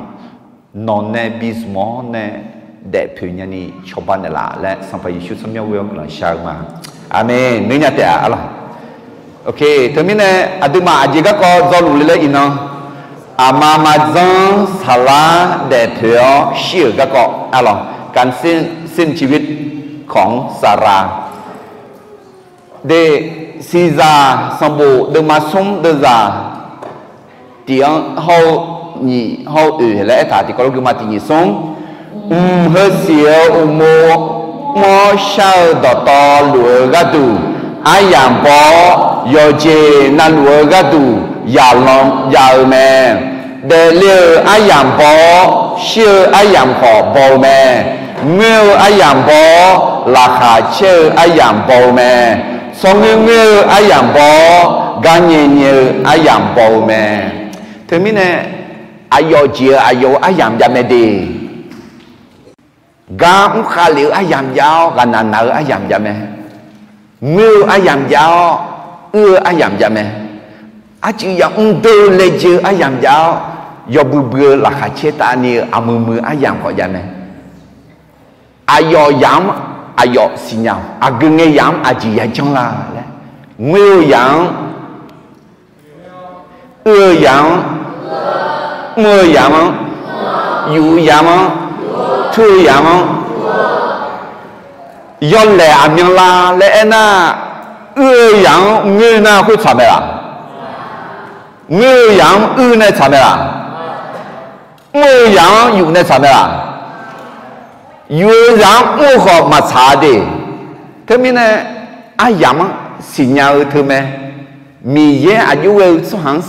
nawq nae bi zmq-awr nae daefpoeq nyani cawba naeqlaf laer Sanqpaq Yeqsur tsawrmyanr ghoe-awr guiqlanq shar-eu ma. Aqmeq. Noeq nya taef-a arlawq. Teumirnae aqduimaf aqjeq garkawv dzawluf le laer iqnan, aqma maqdzanr Saqlar daefpoeq-awr shir-euq garkawv arlawq. การสิ้นชีวิตของซารา De, siqzaq sanqbof deuvma smr deuvzaq tiq-anr hawr-eu nyiq hawr-eu oeq laer aertaq tiqkawv lof guima tiq nyiq smr. Mq heu siq-eu uqmov mr-awr shar-eu dawqtawvluf-eu gharduq aryamq baw-awr, yawqjeq navluf-eu gharduq yaqlanr jav-eu mae. Daefle-euq aryamq baw-awr, shir-eu aryamq khawf baw-eu mae. Ngoer-eu aryamq baw-awr, laqkhaq caer-eu aryamq baw-eu mae. Tsawrngoer ngoer-eu aryamq baw-awr, garnyae nyae-eu aryamq baw-eu mae. Teumirnae, aqyawf jeq-euq aqyawf-euq aryamq jav mae de. Gar mr khav lef-eu aryamq jav-awr, ghaqnaq naq-eu aryamq jav mae. Ngoer-eu aryamq jav-awr, uir-eu aryamq jav mae. Arcuiv yamr deur laejae-eu aryamq jav-awr, yawbui bui-eu laqkhaq caer tavni-eu aqmuiq muiq-eu aryamq khawf jav mae. Aqyawf yamq-anr aqyawf siqnya-awq. Aqgeu ngae yamq-anr aqjeq yajanr la laer, ngoer-eu yamq-anr, uir-eu yamq-anr, mr-eu yamq-anr, yuf-eu yamq-anr, tur-eu yamq-anr, yawlaeq aqmyanlar laer aernar, uir-eu yamq-anr ngoer nar khoer tsaq mae laq? Ngoer-eu yamq-anr uir nae tsaq mae laq? Mr-eu yamq-anr yuf nae tsaq mae laq? Yuf-eu yamq-anr mr-eu khawf maqtsaq-a de. Teumirnae, aryamq-anr siqnya-eu teu mae. Miqyaer aqjox ghae-eu tsawrhaq-anr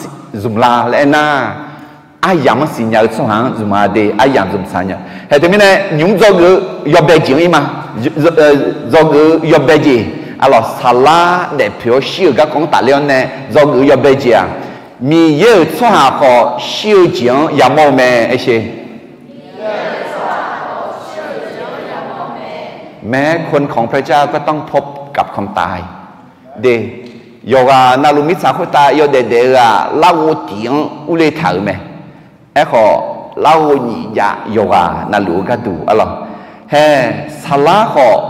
zmq la laer aernar, aryamq-anr siqnya-eu tsawrhaq-anr zmq-a de. Aryamq zmq tsaq nya. Haeq teumirnae, nymq-mr dzawgeuf-eu yawbae jeq-anr ir ma. Dzawgeuf-eu yawbae jeq, aqlawq Saqlar daefpoeq-awr shir-euq garkawv-anr tafler-awr nae dzawgeuf-eu yawbae jeq-aq, Miqyaer-euq tsawrhaq khawf shir-eu jeq-anr yamawr-eu mae. Aershe แม้คนของพระเจ้าก็ต้องพบกับความตาย De, yawqghaq navluf mirtsaq khoertav yawdaef daef-eu-aq, larghov tiq-anr urler taq-euq mae. Aerkhawf, larghov nyif jav yawqghaq navluf-eu gharduq arlawq. Hae, saqlar khawf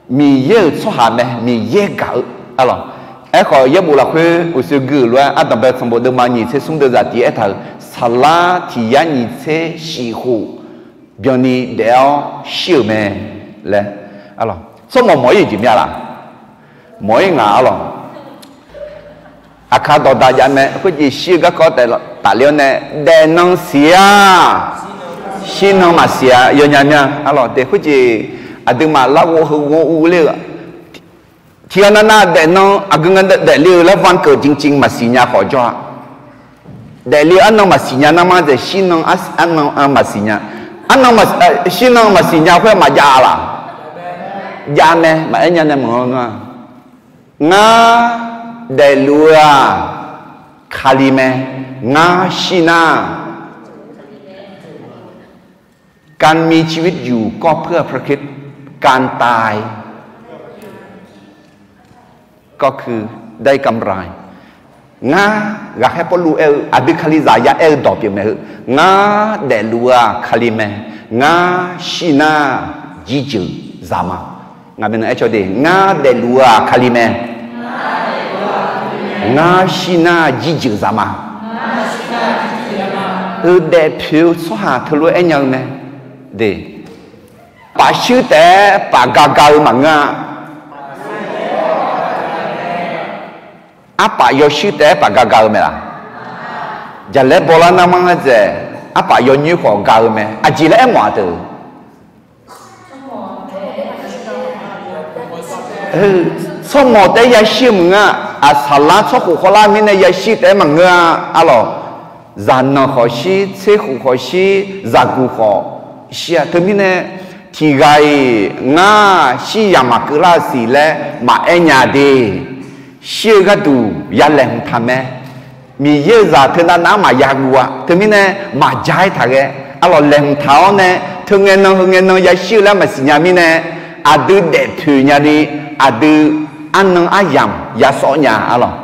Miqyaer-euq tsawrhaq mae, Miqyaer gaq-eu arlawq. Aerkhawf yaerbof lafkhoer uqshoe gui-euq lof-aer ardanqbae sanqbof deuvma nyiq tser smr deuvzaq tiq aertaq-euq, saqlar tiq yar nyiq tser shif khof byanni daef-awr shir-euq mae laer. Tsawrmawq mawq-ir-euq jeq mya laq? Mawq-ir nga arlawq. Aqkar dawqdaq jav mae, khoerjeq shir-eu garkawv taef tafler-awr nae, daefnan siq-a, shirnan maqsiq-a yawnya mya arlawq. Daef khoerjeq aqduimaf larghov heu ghov urler-eu tiqghaq navnav daefnan aqgeu nga daefle-eu laer วันเกิดจริงๆ maqsiq nya khawf jawr-a. Daefle-eu arnan maqsiq nya nar ma dzaeq shirnan arnan maqsiq nya. Arnan shirnan maqsiq nya khoer maqjav laq? Jav mae, maqaer nya nae maqanr nar-a. Ngar daefluf-eu-aq Kali mae, ngar shir nar การมีชีวิตอยู่ก็เพื่อพระคริสต์ การตายก็คือได้กำไร Ngar, ghaqkhaer Pawrluv aer-eu aqdui Kalizaq ya aer-eu dawq pyeuf mae heu, ngar daefluf-eu-aq Kali mae, ngar shir nar jirjeuq zaq ma. Ngaq bae nan aer caw de, ngar daefluf-eu-aq Kali mae, ngar shir nar jirjeuq zaq ma. Heudaef poeq-eu tsawrhaq teulof-aer aer nya-eu mae. De, paf shuir taef-aer paf ga ga-eu maqngeur-a. Arpaf yawshuir taef-aer paf ga ga-eu mae laq? Jaqlaer bawlar nar mar-aer dzaeq, arpaf yawnyoer khawf ga-eu mae. Aqjeq laer aermawf-aq deuq? Tsawrmawq taef-aer yashir-eu maqngeur-a. Aqsaqlar tsawrkhof khawvlar mirnae yashir taef-aer maqngeur-a arlawq. Zaqnanq khawf shir, tserkhof khawf shir, zaqguq khawf shir-a. Teumirnae tiqghaq-iq ngar shir yamq maqkeuv lar-eu siq laer maqaer nya de. Shir-eu gharduq ya laeqhmq taq mae. Miqyaer-euq zaq teunav nav-anr maqya guv-a. Teumirnae maqja-aer taq ghae arlawq. Laeqhmq taq-awr nae teu ngae nan heu ngae nan yashir-eu laer maqsiq nya mirnae, aqdui daefpoeq nyani aqdui arnan aryamq yasawr nya arlawq.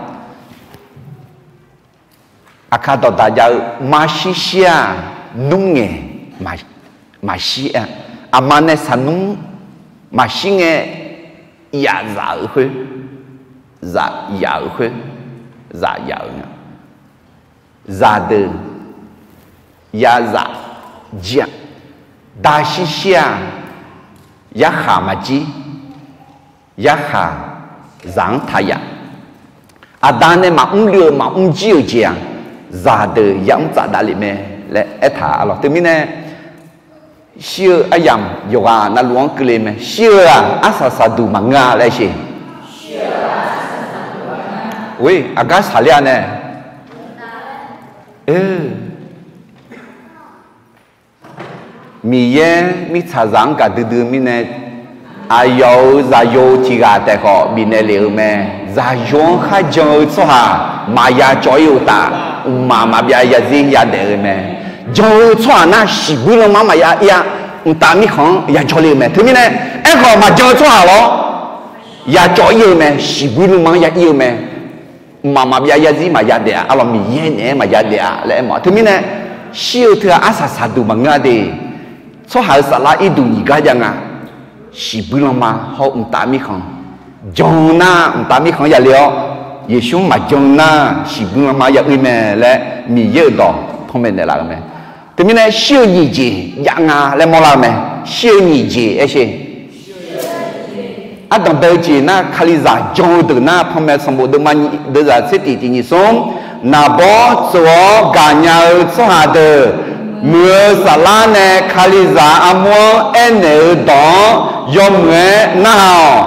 Aqkar dawqdaq jav-eu marshir shir-aq, nmr ngaeq maqshir-a. Aqma nae saqnmr maqshir ngae, yaf zaf-euq khoer, zaf yaf-euq khoer, zaf yaf-euq nga. Zaqdeuq ya zaf jir-a. Da shir shir-aq, yarkhaq maqjir. Yarkhaq zaq-anr taq yaf. Aqda nae maqmr luiv-eu maqmr jir-euq jeq-aq, zaqdeuq ya mr tsaf davlef mae laer aertaq arlawq. Teumirnae shir-eu aryamq yawqghaq navluf-anr keuvle mae. Shir-eu-aq arsaq saqduq maqngeur-a laer sheq. Oe, aqgar saqler-a nae. Miqyaer mirtsaqzaq-anr gaqdui dui-eu mirnae, aqyawf-euq zaqyo tiq ghaq taef khawf bifnaeq lef-eu mae. Zaqyo-anr kharjan-eu tsawrhaq maqya cawv-ir uqtaf, mqmaq maqbyav yazir yadaef-eu mae. Jan-eu tsawrhaq nar, shiqbuir lanma-anr maqya ir-a. Mqtav mirkhanq-anr yajawr le-eu mae. Teumirnae, aerkhawf maqjan-eu tsawrhaq lawr, yacawv-ir-eu mae. Shiqbuir lanma-anr ya ir-eu mae. Mqmaq maqbyav yazir maqya daef-a. Arlawq, Miqyaer naeq-aer maqya daef-a laer aermawf-a. Teumirnae, shir-eu teughaq arsaq saqduq maqngeur-a de. Tsawrhaq-euq saflar irduq nyiq gar jav nga. Shiqbuir lanma hawr-eu mqtav mirkhanq, jan-eu nar mqtav mirkhanq-anr yale-awr, Yeqsur-anr maqjan nar shiqbuir lanma-anr ya ir mae laer Miqyaer-euq dawq panmaeq naeqlaf-eu mae. Teumirnae shir-eu nyiq jeq jav nga laer mawrlar-eu mae. Shir-eu nyiq jeq aer sher. Ardanq bae-eu jeq nar, Kalizaq jan-eu deuq nar, panmaeq sanqbof deuvma nyiq deuvzaq tser tiq tiq nyiq smr, naqbawr tsov-awr gaqnya-eu tsawrhaq deuq, muiq-eu saflar nae Kalizaq armur-anr aernaeq-eu dawq-anr yawmuiq-aer narhaq-awq.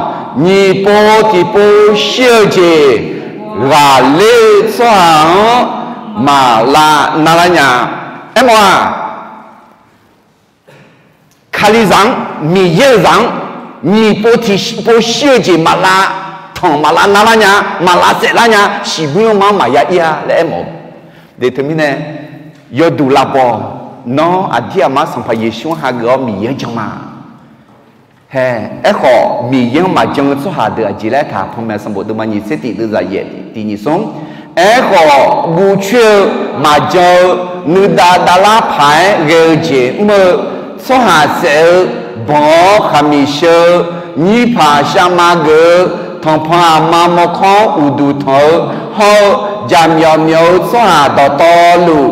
Nyiq pov tiqpov shir-eu jeq ghaqler-eu tsawrhaq-anr maqlav narlar nya. Aermawf-aq, Kalizaq-anr, Miqyaer-euq zaq-anr, nyiq pov tiqpov shir-eu jeq maqlav tanq maqlav narlar nya, maqlav saeflar nya, shiqbuir lanma-anr maqya ir-a laer aermawf-eu. De teumirnae, yawduq lavbaw, nawr aqdir aqmar Sanqpaq Yeqsur-anr hageuf-awr Miqyaer-anr jan ma. Hae, aerkhawf Miqyaer-anr maqjan-eu tsawrhaq deuq aqjeq laer aertaq, panmaeq sanqbof deuvma nyiq tser tiq deuvzaq yaef tiq nyiq smr. Aerkhawf, guvcoer-eu maqjan-eu nuidav davlar paq-aer ghae-eu jeq mr-eu, tsawrhaq saef-eu banq-awr khaqmiq sheu-eu, nyirpaq shavma geuf-eu, tanqpanq aqma mawrkawr-anr uqduq tanq-eu hawr-eu, jaqmyawf myawf-eu tsawrhaq dawqtawvluf,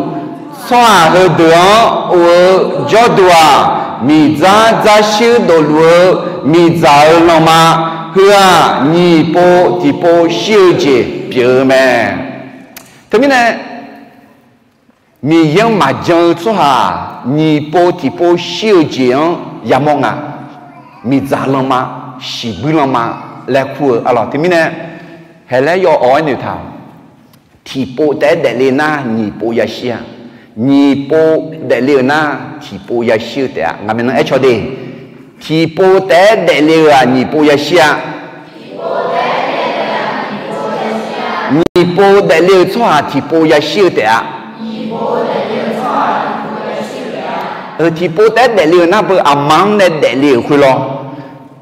tsawrhaq heudeuq-anr of-eu jawrduq-aq, miqdzar dzarshuir dofluf-eu miqdzaq-eu lanma, heu-aq nyiq pov tiqpov shir-eu jeq pyeuf-eu mae. Teumirnae, Miqyaer-anr maqjan-eu tsawrhaq nyiq pov tiqpov shir-eu jeq-anr yamawr nga. Miqdzaq lanma, shiqbuir lanma laer kur-eu arlawq. Teumirnae, haeq laer yawawq-aer noeqtaq, tiqpov taef-aer daefle nar nyiq pov yashir-a. Nyiq pov daefle-euq nar tiqpov yashir-eu taef-a. Ngaq maeqnan aercaw de, tiqpov taef-aer daefle-euq-aq nyiq pov yashir-a. Nyiq pov daefle-eu tsawrhaq tiqpov yashir-eu taef-a. Tiqpov taef-aer daefle-eu nar beu aqma-anr nae daefle-euq khoerlawr.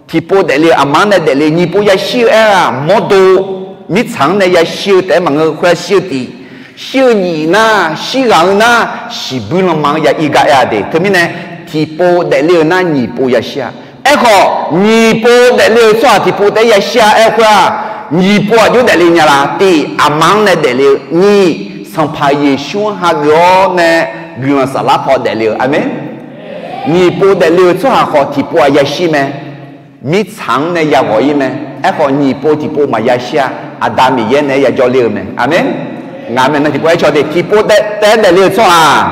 Tiqpov daefle-eu aqma-anr nae daefle nyiq pov yashir-eu aer-aq mawrdo, mirtsaq-anr nae yashir-eu taef-aer maqngeur, khoer-a shir-eu tiq, shir-eu nyiq nar, shirghaq-eu nar, shiqbuir lanma-anr ya ir gar aer-a de. Teumirnae, tiqpov daefle-eu nar nyiq pov yashir-a. Aerkhawf nyiq pov daefle-eu tsawrhaq tiqpov taef-aer yashir-a aer khoer-aq, nyiq pov aqjox daefle nya la? Tiq, aqma-anr nae daefle-eu. Nyiq, Sanqpaq Yeqsur-anr hageuf-awr nae guiqlanq saflar paw daefle-eu. Aqmeq. Nyiq pov daefle-eu tsawrhaq khawf tiqpov-aq yashir mae. Mirtsaq-anr nae yaghawq ir mae. Aerkhawf nyiq pov tiqpov maqya shir-a. Aqda Miqyaer naeq-aer yajawr ler-eu mae. Aqmeq. Ngaq maeqnan tiqpov aercaw de, tiqpov taef-aer daefle-eu tsawrhaq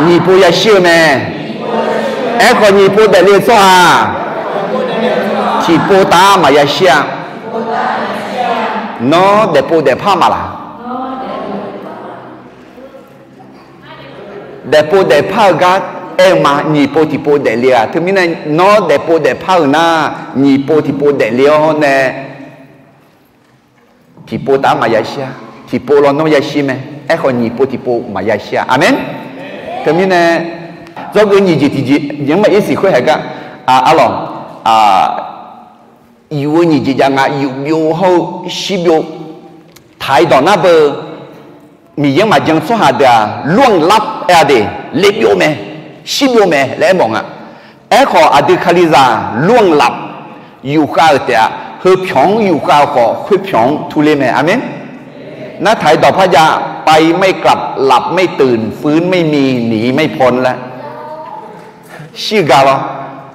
nyiq pov yashir-eu mae. Aerkhawf nyiq pov daefle-eu tsawrhaq tiqpov taef-aer maqya shir-a. Nawr daefpov daefpar maqlaq? Daefpov daefpar-eu gar aer-eu ma. Nyiq pov tiqpov daefle-a. Teumirnae nawr daefpov daefpar-euq nar, nyiq pov tiqpov daefle-awr nae tiqpov taef-aer maqya shir-a. Tiqpov lawnmr yashir mae. Aerkhawf nyiq pov tiqpov maqya shir-a. Aqmeq. Teumirnae, dzawgeuf nyiq jeq tiqjeq jeq-anr maqir siq khoer haeq gar, arlawq, yuf-eu nyiq jeq jav nga. Yuf byov hawr-eu shir byov. Taq-iq dawq nar beu, Miqyaer-anr maqjan-eu tsawrhaq deuq-aq, ล่วงลับ aer-a de, le byov mae, shir byov mae laer aermawf nga. Aerkhawf aqdui Kalizaq ล่วงลับ yufkhav-euq taef-a. Heu pyawq-anr yufkhav-eu khawf khoer pyawq-anr turler mae. Aqmeq. Nartaq-iq dawq par jav, ไปไม่กลับ หลับไม่ตื่น ฟื้นไม่มี หนีไม่พ้น laer shir-eu gar lawr.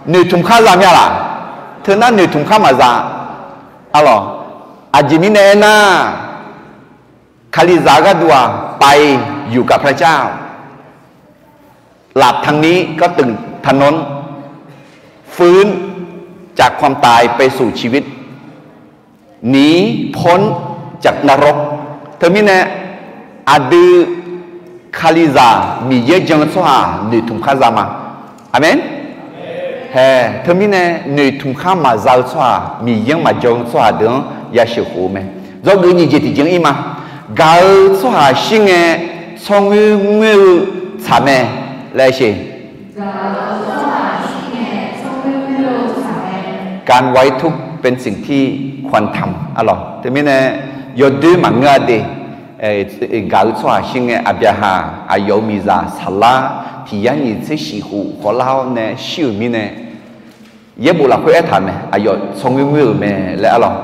Noeqtmq khar za mya laq? Teunar noeqtmq khar maqza. Arlawq, aqjeq mirnae aernar, Kalizaq-eu gharduq-aq, ไปอยู่กับพระเจ้า หลับทางนี้ก็ตื่นทางโน้น ฟื้นจากความตายไปสู่ชีวิต หนีพ้นจากนรก Teumirnae, aqdui Kalizaq Miqyaer jan-eu tsawrhaq noeqtmq khar za ma. Aqmeq. Hae, teumirnae noeqtmq khar maqza-eu tsawrhaq, Miqyaer-anr maqjan-eu tsawrhaq deuq-anr yasheuq khof-eu mae. Dzawgeuf nyiq jeq tiqjeq-anr ir ma. Gaq-eu tsawrhaq shir ngae, tsawrngoer ngoer-eu tsaq mae laer sheq. การไว้ทุกข์เป็นสิ่งที่ควรทำ arlawq. Teumirnae, yawdoer maqngeur-a de. Gaq-eu tsawrhaq shir ngae, Aqbyaqhaq aqyawf-euq miqzaq Saqlar tiq yar nyiq tser shif khof khawvlar-awr nae shir-euq mirnae, yaerbof lafkhoer aertaq mae, aqyawf tsawrngoer ngoer-euq mae laer arlawq.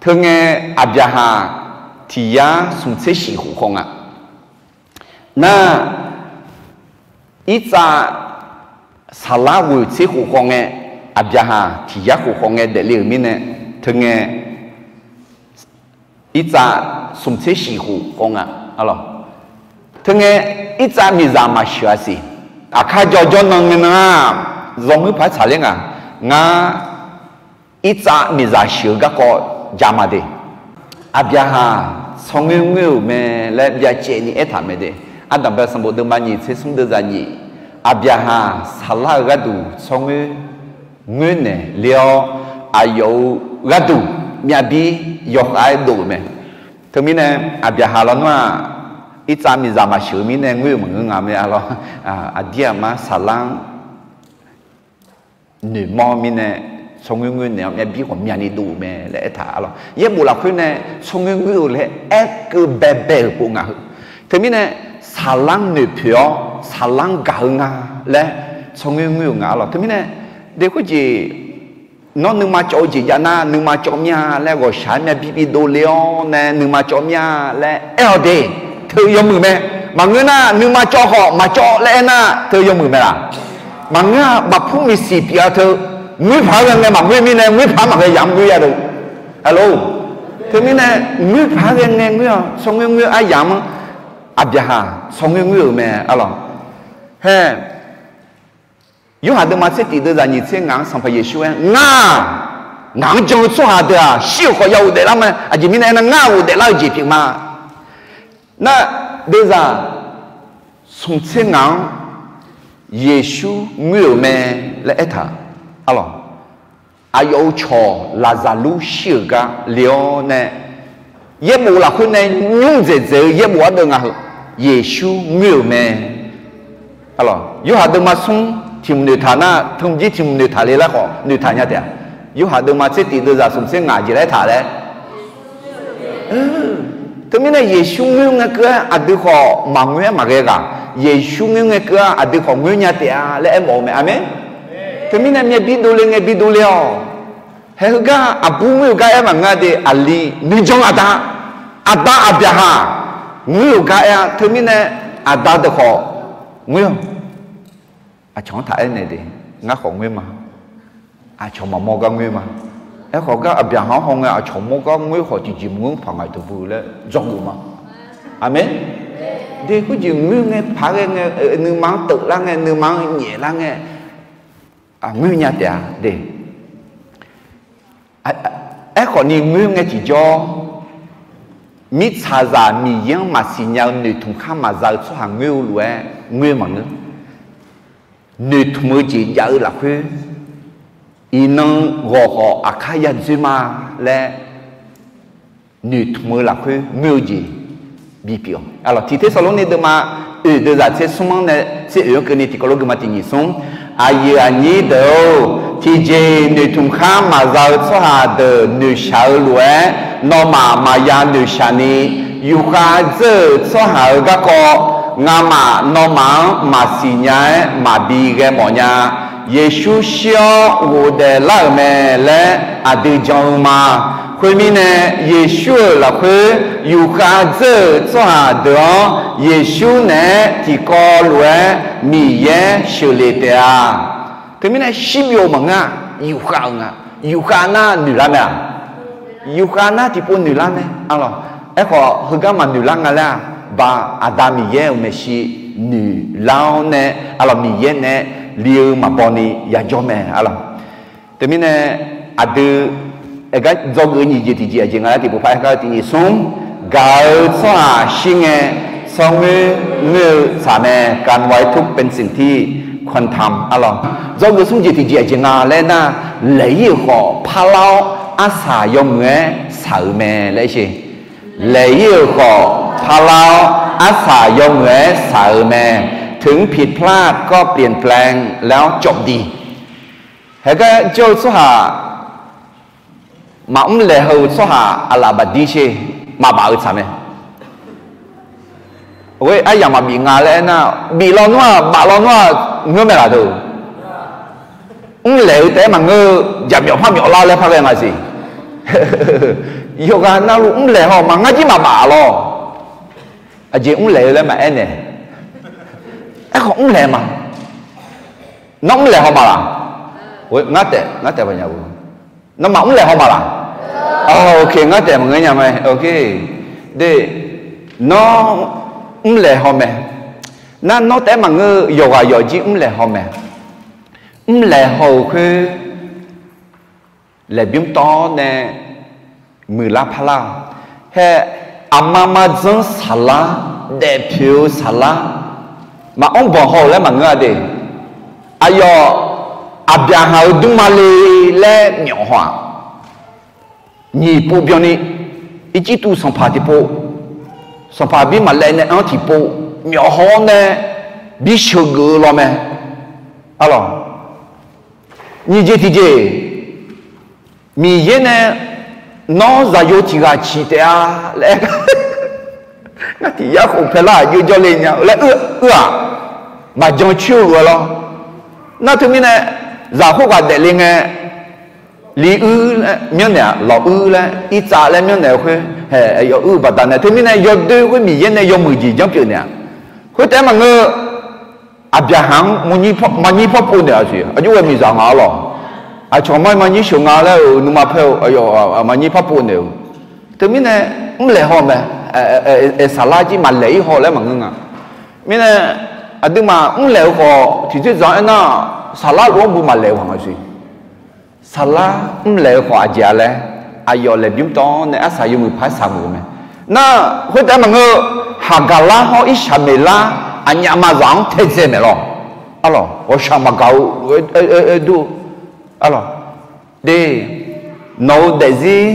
Teungae, Aqbyaqhaq tiq yar smq tser shif khof khawf nga. Nar, Irtsav Saqlar ghoeq tser khof khawf ngae, Aqbyaqhaq tiq yar khof khawf ngae daefle-euq mirnae, teungae Irtsav smq tser shif khof khawf nga. Teungae, Irtsav miqzaq maqsheuq-a siq. Aqkar jawr jawr nan ngae nan-aq, zawmuir paq-aer tsaqler nga. Ngar Irtsav miqzaq sheuq-eu garkawv jama de. Aqbyaqhaq tsawrngoer ngoer-euq mae laer byacaevni aertaq mae de. Ardanqbae sanqbof deuvma nyiq tser smr deuvzaq nyiq, Aqbyaqhaq Saqlar-eu gharduq tsawrngoer ngoer naeq ler-awr, aqyawf-euq gharduq myavbir yawkhav-aer dov-euq mae. Teumirnae, Aqbyaqhaq lawnmr-aq, Irtsav miqzaq maqsheuq-eu mirnae ngoer-euq maqngeur nga mae arlawq. Aqdir aqma Saqlar-anr noeqmawr mirnae, tsawrngoer ngoer naeq-awr myavbir ghawqmyani dov-euq mae laer aertaq arlawq. Yaerbof lafkhoer nae tsawrngoer ngoer-euq laer aerkeuv baebae-euq pov ngaq heu. Teumirnae, saqlanr noeqpoeq-awr saqlanr gaq-eu nga laer tsawrngoer ngoer-euq nga arlawq. Teumirnae, de khoerjeq, nawr nuima cawv-eu jeq jav nar nuima cawv mir-a laer ghawqshaq-aer myav bi bi dovle-awr nae nuima cawv mir-a laer aer-awq de. Teu yawmuiq mae. Maqngeur nar nuima cawv khawf maqcawv laer aer nar teu yawmuiq mae laq. Maqngeur-a, bafpur miqsiq pyeuf-a teu. Ngoer paq-aer ghae ngae maqngoer mirnae ngoer paq-aer maqghae yamq-anr ngoer ya deuq. Aqlawr, teumirnae ngoer paq-aer ghae ngae ngoer-awq, tsawrngoer ngoer aryamq-anr aqbyaqhaq tsawrngoer ngoer-euq mae arlawq. Hae, Yorhaq deuvma tser tif deuvzaq nyiq tser ngaq-anr Sanqpaq Yeqsur aer, Ngar, ngaq-anr jan-eu tsawrhaq deuq-aq shir-euq khawf ya ghofdaef lar mae. Aqjeq mirnae aernar, ngar ghofdaef lar-eu jeq pyeuf ma. Nar, deuvzaq smq tser ngaq-anr Yeqsur ngoer-euq mae laer aertaq arlawq. Aqyawf-euq cawq Laqzaqlur shir-euq gar le-awr nae, yaerbof lafkhoer nae nymr dzaeqdzaeq-eu yaerbof ardeuv nga heu, Yeqsur ngoer-euq mae. Arlawq, Yorhaq deuvma smr tiq hmq noeqtaq nar, teu jir tiq hmq noeqtaq le lar khawf noeqtaq nya taef-a. Yorhaq deuvma tser tif deuvzaq smq tser ngaq jeq laer taq laer. Teumirnae Yeqsur ngoer ngae keuv-aer aqdui khawf maqngoer-aer maqghae ghaq. Yeqsur ngoer ngae keuv-aer aqdui khawf ngoer nya taef-a laer aermawf-eu mae. Aqmeq. Teumirnae myav bi dovle ngae bi dovle-awq. Hae heugar aqbur ngoer-eu gar aer maqngeur-a de, aqli nuijan aqda, aqda aqbyaqhaq ngoer-euq gar aer-a. Teumirnae aqda deuq khawf ngoer-awq. Aqcawq-anr taq aernaeq de, ngar khawf ngoer ma. Aqcawq maqmawr gar ngoer ma. Aerkhawf gar aqbyaqhaq-anr haw ngae aqcawq mawr gar ngoer khawf tiqjeq maqngeur paq ngaq-iq deuq bu laer dzawgeuf ma. Aqmeq. De khoerjeq ngoer ngae paq-aer ghae ngae, nuima-anr teuflar ngae, nuima-anr nyaeflar ngae, ngoer nya taef-a de. Aerkhawf ni ngoer ngae tiqjawr, mirtsaqzaq Miqyaer-anr maqsiq nya-eu noeqtmq khar maqza-eu tsawrhaq ngoer-eu lof-aer ngoer maqngeur. Noeqtmq-eu jeq jav-eu lafkhoer, iqnan ghawq khawf aqkar ya dzoer ma laer, noeqtmq-eu lafkhoer ngoer-eu jeq bipyeuf-awq. Tiq Tersaqlorni deuvma oeq deuvzaq tser smr-anr nae tser oeq-anr keuvni tiqkawv lof guima tiq nyiq smr. Aqyuif aqnyir deuq-or, tiqjeq noeqtmq khar maqza-eu tsawrhaq deuq noeqshaq-eu lof-aer, nawmaf maqya noeqshaq ni, yufkhav dzeur-euq tsawrhaq-euq garkawv, ngamaf nawmaf-anr maqsiq nya-aer maqbi ghae mawf nya. Yeqsur shir-awr ghofdaef lar-euq mae laer aqdui jan-eu ma. Khoermirnae, Yeqsur-euq lafkhoer yufkhav dzeur-euq tsawrhaq deuq-anr, Yeqsur naeq-aer tiqkawv lof-aer Miqyaer sheuqlef taef-a. Teumirnae shirbyov maqngeur-a, yufkhav-euq nga. Yufkhav nar noeqlar mae-aq, yufkhav nar tiqpov noeqlar mae. Arlawq, aerkhawf heugar maqnoeqlar nga laer-aq, ba Aqda Miqyaer-euq maeqshi noeqlar-awr nae, arlawq, Miqyaer nae li-eu maqbaw ni yajawr mae. Arlawq, teumirnae aqdui aergar dzawgeuf-eu nyiq jeq tiqjeq aqjeq nga laer tiqpov par aergar-eu tiq nyiq smr. Gaq-eu tsawrhaq shir ngae, tsawrngoer ngoer-eu tsaq mae. การไว้ทุกข์เป็นสิ่งที่ควรทำ arlawq. Dzawgeuf smr jeq tiqjeq aqjeq nga laer nar, laeq-ir-euq khawf parlar-awr arsaq yawmuiq-aer saq-euq mae laer sher. Laeq-ir-euq khawf parlar-awr arsaq yawmuiq-aer saq-euq mae. ถึงผิดพลาดก็เปลี่ยนแปลงแล้วจบดี Haegar jawr-eu tsawrhaq maqmr laeq haw-eu tsawrhaq aqlaf bafdir sher, maqbaf-eu tsaq mae. Oe, aryamq maqbif nga laer aernar, bif lawnmr-aq baf lawnmr-aq ngeur mae laf deuq. Mrlaeq-eu taef-aer maqngeur-eu, jaqmyawf par myawf lar laer par ghae nga siq. Yawqghaq navluf mrlaeq haw ma ngar jir maqbaf lawr. Aqjeq mrlaeq-eu laer maqaer naeq. Aerkhawf mrlaeq ma. Nawr mrlaeq haw ma laq? Ngar taef, ngar taef baqnya-eu. Nawmaf mrlaeq haw ma laq? Ok, ngar taef maqngeur nya mae. Ok. De, nawr mrlaeq haw mae. Nar nawr taef-aer maqngeur-eu yawqghaq yawqjir mrlaeq haw mae. Mrlaeq haw-euq khoer laeqbymr tawv-awr nae muiqlar parlar-awq. Hae, aqma ma dzanr saqlar, daefpoeq-eu saqlar, maqanr banq haw-euq laer maqngeur-a de. Aqyawf, Aqbyaqhaq-euq dmrma le laer myawf haw-aq, nyiq pov byanni, Irjirtuv sanqpaq tiqpov, sanqpaq bir maqlaev nae anr tiqpov, myawf haw-awr nae bi sheuqgeuf-eu law mae. Arlawq, nyiq jeq tiqjeq, Miqyaer nae nawr zaqyo tiq ghaq ciq taef-a laer, Ngar tiq yar khof paelar aqjox jawrle nya-eu laer uir-aq, maqjan coer-eu lof-aer lawr. Nar teumirnae, zaq khoerghaq daefle ngae, li uir laer myanrnaeq-aq, lawq uir laer, irtsav laer myanrnaeq-eu khoer, haeq, aqyawf uir-eu baqdanae, teumirnae yawdoer khoer Miqyaer nae yawmuiq jeq janrpyeuf naeq-aq, khoertaef-aer maqngeur. Aqbyaqhaq-anr maqnyir par pov naeq-a siq, aqjox ghae miqzaq nga-a lawq. Aqcawq mar maqnyir sheuq nga laer-euq nuima paer-eu, aqyawf maqnyir par pov naeq-eu. Teumirnae, mrlaeq haw mae, aeq, saqlar jir maqlaeq-ir haw laer maqngeur nga. Mirnae, aqduimaf mrlaeq-eu khawf tiqdzer dzaq-anr aernar, saqlar lof-anr bu maqlaeq-eu haq nga siq. Saqlar mrlaeq-eu khawf aqjeq-a laer, aqyawf laeqbymr tawv-awr nae arsaq yawmuiq paq-aer saqmuiq-eu mae. Nar, khoertaef-aer maqngeur, Haqgaqlar hawr Irsaqmeqlar aqnyaf maqzaq-anr taedzae maeq lawq. Arlawq, ghawqshaq maqgaq-eu, aer dur. Arlawq, de, nawq-eu daefzir,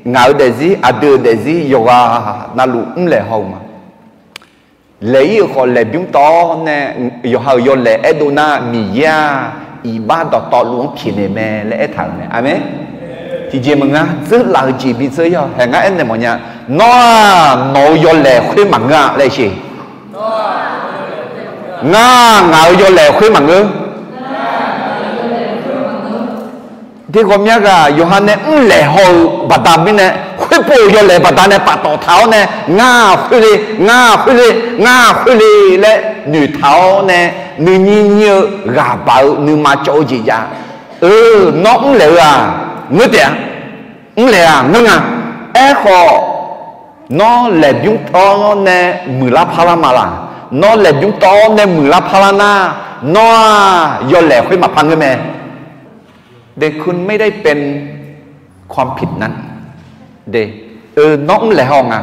ngaq-eu daefzir, aqdui-euq daefzir yawqghaq navluf mrlaeq haw-eu ma. Laeq-ir-euq khawf laeqbymr tawv-awr nae, yawqha-euq yawlaeq aerdov nar, Miqyaer-aq, iqbax dawqtawvluf-anr pyaeqnaeq mae laer aertaq-euq mae. Aqmeq. Tiqjeq maqngeur, dzeurlaf-eu jeq bidzeur-ir-awq. Haeq, ngar aernaeq mawfnya. Nawr-aq, nawq-eu yawlaeq khoer maqngeur-a laer sher. Ngar, ngaq-euq yawlaeq khoer maqngeur. Deqghawqmya ghaq yawqha nae mrlaeq haw-eu baqda mirnae, khoerpov-euq yawlaeq baqdanae paftawf taq-awr nae, ngar khoer le, ngar khoer le, ngar khoer le laer noeqtaq-awr nae, nuinyir nyir-eu ghaq baq-eu nuima cawv-eu jeq jav. Eu, nawr mrlaeq-eu-aq, ngeur taef-a. Mrlaeq-aq ngeur nga. Aerkhawf, nawr laeqbymr tawv-awr nae muiqlar parlar ma laq? Nawr laeqbymr tawv-awr nae muiqlar parlar nar, nawr-aq yawlaeq khoer maqpar ngeur mae. แต่คุณไม่ได้เป็นความผิดนั้น de, eu, nawr mrlaeq haw nga.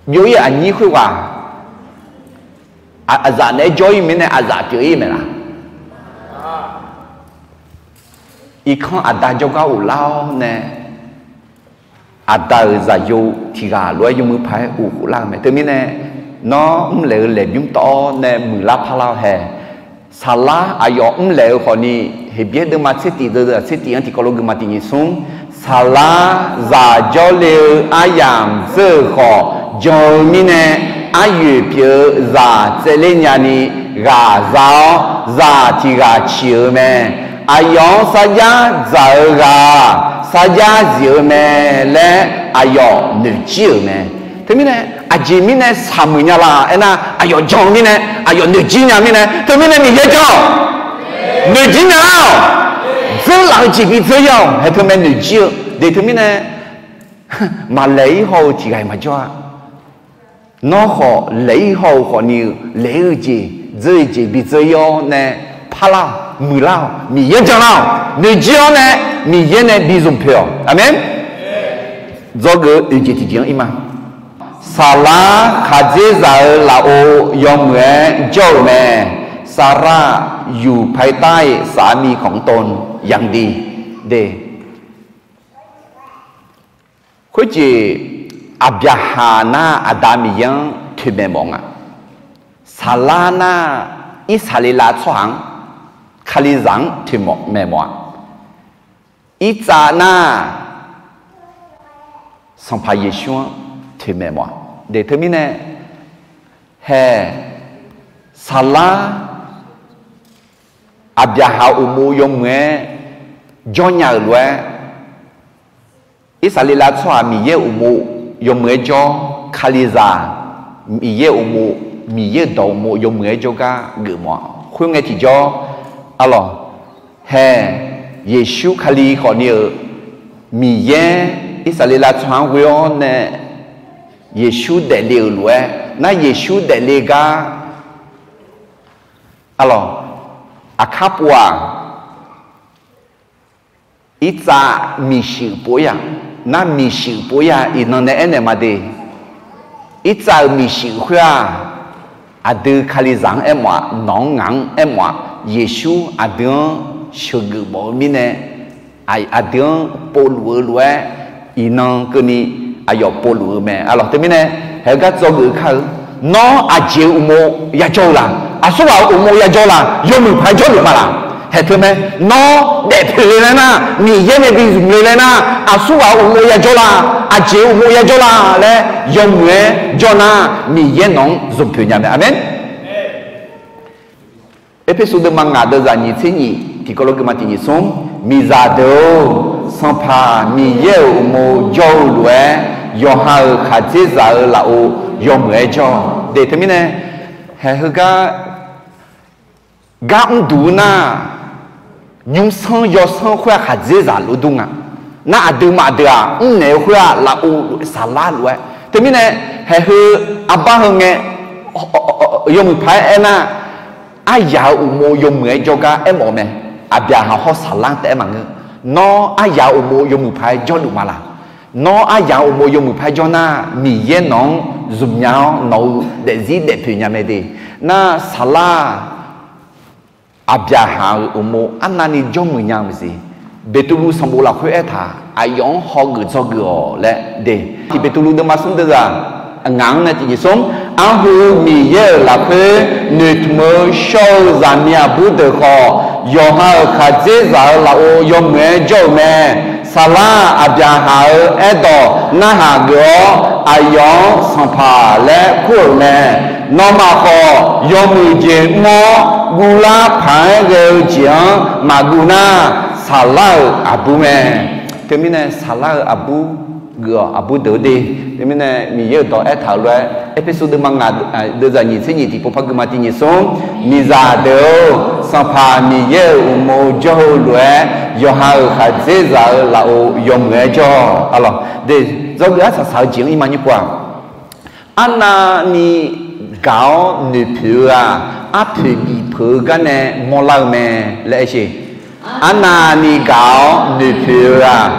Byov-ir aqnyir khoerghaq, aqzaf naeq-aer jawr-ir mirnae aqzaf pyeuf-ir mae laq? Irkanr aqda jawrgar ghoflar-awr nae, aqda-euq zaqyo tiq ghaq lof-aer yawmuiq paq-aer uqkhof lar-eu mae. Teumirnae, nawr mrlaeq-eu laeqbymr tawv-awr nae muiqlar parlar-awr hae. Saqlar aqyawf mrlaeq-eu khawfni, Heqbyaer deuvma tser tif deuv-aq tser tif-anr tiqkawv lof geufma tiq nyiq smr. Saqlar zaq jawrle-eu aryamq dzeur-euq khawf jan-eu mirnae, aryoeq pyeuf-eu zaq tsaevler nyani ghaq za-awr, zaq tiq ghaq ciq-eu mae. Aqyawf-anr sarjax dzaq-eu ghaq sarjax zif-eu mae laer aqyawf noeqjir-euq mae. Teumirnae, aqjeq mirnae saqmuiq nya laq aernar, aqyawf jan-eu mirnae, aqyawf noeqjir nya mirnae, teumirnae Miqyaer jan-awq. Noeqjir nya-awq. Dzeurlaf-eu jeq bidzeur-ir-awq. Haeq, teumirnae noeqjir-eu de. Teumirnae, maqlaeq-ir haw-eu tiq ghaq-iq maqjawr-a. Nawr khawf laeq-ir haw-eu khawfni-eu laeq-ir-eu jeq, dzeur-eu jeq bidzeur-ir-awr nae parlar-awq, muiqlar-awq, Miqyaer janlar-awq. Noeqjir-awr nae Miqyaer nae bi zmq poeq-awq. Aqmeq. Dzawgeuf-eu oeq jeq tiqjeq-anr ir ma. Saqlar khaqdzerzaq-euq lafov yawmuiq-aer jawr-euq mae. Saqlar yuqpae tar-iq saqar mi khanq-anr tov yandi de. Khoerjeq, Aqbyaqhaq nar Aqda Miqyaer-anr toeqmaeq mawf nga. Saqlar nar Irsaqleqlav tsawrhaq-anr, Kalizaq-anr toeqmaeq mawf-a. Irtsav nar Sanqpaq Yeqsur-anr toeqmaeq mawf-a. De teumirnae, hae, saqlar Aqbyaqhaq uqmov yawmuiq-aer jawrnya-euq lof-aer, Irsaqleqlav tsawrhaq Miqyaer uqmov yawmuiq-aer jawr, Kalizaq Miqyaer uqmov, Miqyaer-euq dawq uqmov yawmuiq-aer jawrgar geufmawf-a. Khoerngae tiqjawr, arlawq, hae, Yeqsur Kali khawfni-euq Miqyaer Irsaqleqlav tsawrhaq-anr ghoe-awr nae Yeqsur daefle-euq lof-aer nar, Yeqsur daefle gar, arlawq, aqkar pov-aq, irtsav miqshuif pov-ir-aq, nar miqshuif pov-ir-aq, iqnan nae aernaeq ma de. Irtsav-euq miqshuif khoer-aq, aqdui Kalizaq-anr aermawf-aq, nawq-anr ngaq-anr aermawf-aq, Yeqsur aqdui-anr sheuqgeuf mawf-eu mirnae, aqdui-anr povluf-eu lof-aer, iqnan keuvni aqyawf povluf-eu mae. Arlawq, teumirnae, haegar dzawgeuf-eu kar-eu, nawr aqjeq-euq uqmov yajawr-eu la? Aqsurghaq-euq uqmov yajawr la? Yawmuiq paq-aer jawrluf ma laq? Haeq teu mae, nawr daefpoeq le laer nar, Miqyaer nae bi zmq le laer nar, aqsurghaq uqmov yajawr la, aqjeq uqmov yajawr la laer yawmuiq-aer jawr nar, Miqyaer nawq-anr zmqpoeq nya mae. Aqmeq. Erpersu deuvma ngaq deuvzaq nyiq tser nyiq tiqkawv lof geufma tiq nyiq smr, miqzaq deuq-or, Sanqpaq Miqyaer-euq uqmov jawr-eu lof-aer, yawqha-euq khaqdzerzaq-euq lafov yawmuiq-aer jawr. De teumirnae, haeq heugar gar mrduq nar, nymrsanr yawsanr khoer-aq khaqdzerzaq lof dur nga. Nar aqduimaf deuq-aq mrnaeq-eu khoer-aq lafov lof-aer saqlar lof-aer. Teumirnae, haeq heu arbar heu ngae, yawmuiq paq-aer aernar, aryaq-euq uqmov yawmuiq-aer jawrgar aermawf-eu mae. Aqbyaqhaq hawr saqlar taef-aer maqngeur. Nawr aryaq-euq uqmov yawmuiq paq-aer jawrluf ma laq? Nawr aryaq-euq uqmov yawmuiq paq-aer jawr nar, Miqyaer nawq-anr zmqnya-awr nawq-eu daefzir daefpoeq nya mae de. Nar saqlar Aqbyaqhaq-euq uqmov arnavni jawrmuiq nya-eu maqsiq. Beqtuvluv sanqbof lafkhoer aertaq, aqyawf-anr hawgeuf dzawgeuf-awq laer de. Tiq Beqtuvluv deuvma smr deuvzaq ngaq-anr nae tiq nyiq smr, arhu Miqyaer-euq lafkhoer noeqtmq-eu shawr-eu zaqmiq aqbur deuq khawf, yawqha-euq khaqdzerzaq-euq lafov yawmuiq-aer jawr-euq mae. Saqlar Aqbyaqhaq-euq aerdawq narhaq geuf-awr, aqyawf-anr Sanqpaq laer kur-euq mae. Nawmaf khawf, yawmuiq jeq mr-awr guvlar paq-aer ghae-eu jeq-anr maqguv nar, saqlar-euq aqbur mae. Teumirnae saqlar-euq aqbur geuf-awq, aqbur deuq-eu de. Teumirnae Miqyaer-euq dawq aertaq-euq lof-aer, Erpersu deuvma ngaq deuvzaq nyiq tser nyiq tiqpov par geufma tiq nyiq smr, miqzaq deuq-or, Sanqpaq Miqyaer-euq uqmov jawr-eu lof-aer, yawqha-euq khaqdzerzaq-euq lafov yawmuiq-aer jawr-awq. Aqlawq de, dzawgeuf arsaq saq-eu jeq-anr ir ma nyir pov-aq, arnavni gaq-awr noeqpoeq-eu-aq, arpoeq bifpeuq-eu gar nae mawrlar-eu mae laer aer sher. Arnavni gaq-awr noeqpoeq-eu-aq,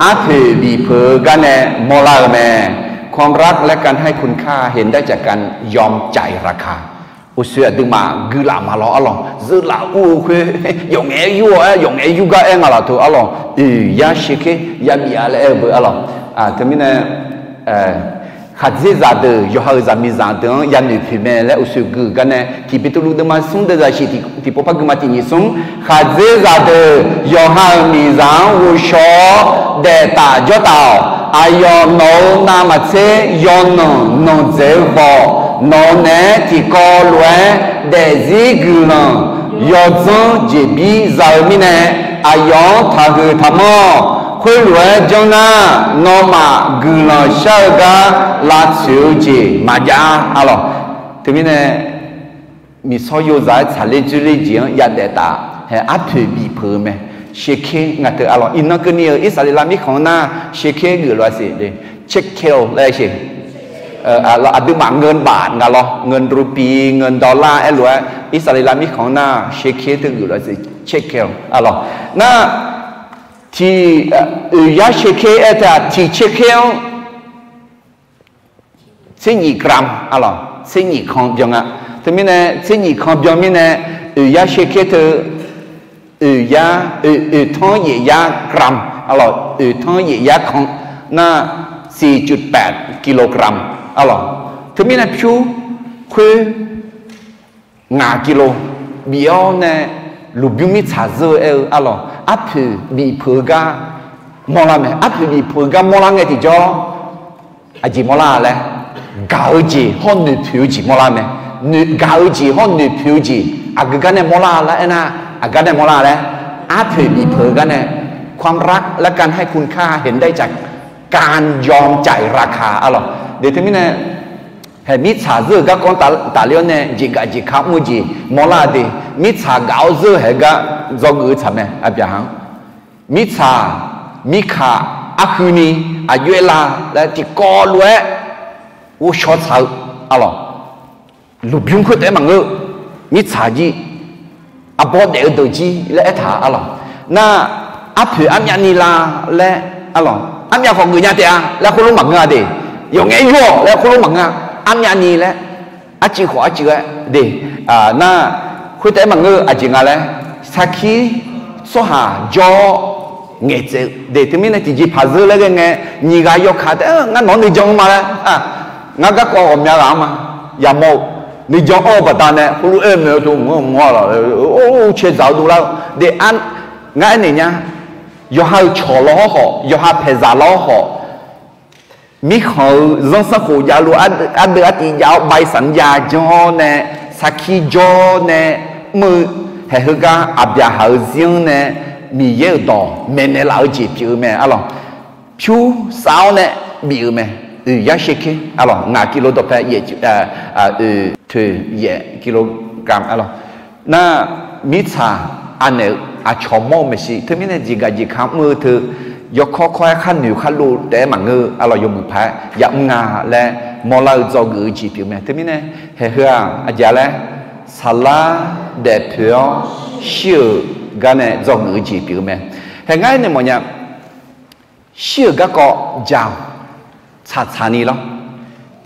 arpoeq bifpeuq-eu gar nae mawrlar-eu mae. ความรักและการให้คุณค่าเห็นได้จากการยอมจ่ายราคา Uqshoe aqduimaf guilaf ma lawr arlawq, zeurlaf ur-eu khoer, yawf ngaef-aer yur-awr aer, yawf ngaef-aer yur gar aer nga laf teu arlawq, oeq yar shekher yabif-a laer aer-eu beu arlawq. Teumirnae, khaqdzerzaq deuq yawqha-euq zaqmiqzaq deuq-anr yanoeq poeq mae laer uqshoe gui-euq gar nae, tiq Beqtuvluv deuvma smr deuvzaq shiq tiqpov par geufma tiq nyiq smr, khaqdzerzaq deuq yawqha-euq miqzaq-anr ghovshaw-awr daeftaf jawrtaf-awq. Aqyawf nawq-euq navmaqtser yawnanq nanqdzaeq-eu khawf, nawq-eu naeq-aer tiqkawv lof-aer daefzir guiqlanq yawdzanr jeqbir za-eu mirnae, aqyawf-anr taqhuiq taqmanr-awq. Khoerlof-aer janr nar, nawmaf guiqlanq shar-eu gar lavtsoeq-eu jeq maqjav-a arlawq. Teumirnae, miqsawr yozaq-aer tsaqler dzoerler jeq-anr yadaef taf hae arpoeq bifpeuq-eu mae. Shekher nga teu arlawq, iqnan keuvni-euq Irsaqleqlav mirkhanq-anr nar, shekher geuf lof-aer siq, เชกเกล laer sher. Aqduimaf เงินบาท nga lawr, เงินรูปี เงินดอลลาร์ aerlof-aer, Irsaqleqlav mirkhanq-anr nar shekher teu geuf lof-aer siq, เชกเกล arlawq. Nar, tiq, oeq yar shekher aer teu-aq tiq เชกเกล tser nyiq กรัม arlawq, tser nyiq kan byan nga. Teumirnae tser nyiq kan byan mirnae, oeq yar shekher teu, oeq yar, oeq, oeq tanr yaef yar กรัม arlawq, oeq tanr yaef yar kan nar, สี่จุดแปด กิโลกรัม arlawq. Teumirnae pyur khoer ngaq กิโล bif-awr nae, lmqbymr mirtsaq zeur-eu aer-eu arlawq, arpoeq bifpeuq-eu gar mawrlar mae. Arpoeq bifpeuq-eu gar mawrlar ngae tiqjawr, aqjeq mawrlar laer, gaq-eu jeq hawr noeqpoeq-eu jeq mawrlar mae. Gaq-eu jeq hawr noeqpoeq-eu jeq aqgeu gar nae mawrlar laer aernar, aqgar nae mawrlar laer, arpoeq bifpeuq-eu gar nae, ความรักและการให้คุณค่าเห็นได้จากการยอมจ่ายราคา arlawq. De teumirnae, hae mirtsaq zeur-euq garkawv tafler-awr nae jeqgaf jeqka mr-eu jeq mawrlar de. Mirtsaq gaq-awr zeur-eu hae gar dzawgeuf-eu tsaq mae. Aqbyaqhaq-anr mirtsaq, mirkaq, arhuini, aqjox-aer la laer tiqkawv lof-aer ghovshaw tsaq-eu arlawq. Lmqbymr khoertav-aer maqngeur, mirtsaq jir, arbawr daef-eu deuq jir laer aertaq-a arlawq. Nar, arpoeq armyavni la laer arlawq, armyav khawf geufnya taef-a laer khoerlof maqngeur-a de. Yawf ngaef-aer yur-awq laer khoerlof maqngeur-a. Armyavni laer arcuiv khawf arcuiv-aer de. Nar, khoertav-aer maqngeur-eu aqjeq nga laer, sarkir tsawrhaq jawr-awr ngaeqtsaev-eu de. Teumirnae tiqjeqpaq zeur laer ghae ngae, nyiq ghaq yawkaq taef-aer ngar nawq-anr nuijan-anr ma laer, ngar garkawv ghawqmya ghaq-anr ma yamawr-eu nuijan anr-eu baqdanae heulof-aer maeq-eu teu mq-anr mq-a laq, or, cae dzaq-eu dovlar-eu de. Ngar aernaeq nya, yawqha-euq cawq lawr hawr khawf, yawqha paeqzaq lawr hawr khawf, mirkhanq-euq zanrsanrkhof javluf ardeuv artiv jav-awr, baiv saq-anr jav janr-awr nae, sarkir jawr nae mr-eu, haeq heugar Aqbyaqhaq-euq zir-anr nae Miqyaer-euq dawq maeqnaeq laf-eu jeq pyeuf-eu mae arlawq. Pyurshav-awr nae bif-euq mae. Oeq yar shaer ker arlawq, ngaq kilo dawqpae yaef, oeq toeq yaef kilo gam arlawq. Nar, mirtsaq anaeq-eu aqcawq mawr-eu maeqshi, teumirnae jeqgaq jeqka mr-eu teu, yawkawr kawr-aer khar noeq khar lov taef-aer maqngeur-eu arlawq, yawmuiq paq-aer yamr nga laer mawrlar-eu dzawgeuf-eu jeq pyeuf mae. Teumirnae haeq heu-aq aqjeq laer, saqlar daefpoeq-awr shir-euq gar nae dzawgeuf-eu jeq pyeuf-eu mae. Haeq ngar aernaeq mawfnya, shir-euq garkawv ja-awq, tsaqtsaq ni lawr.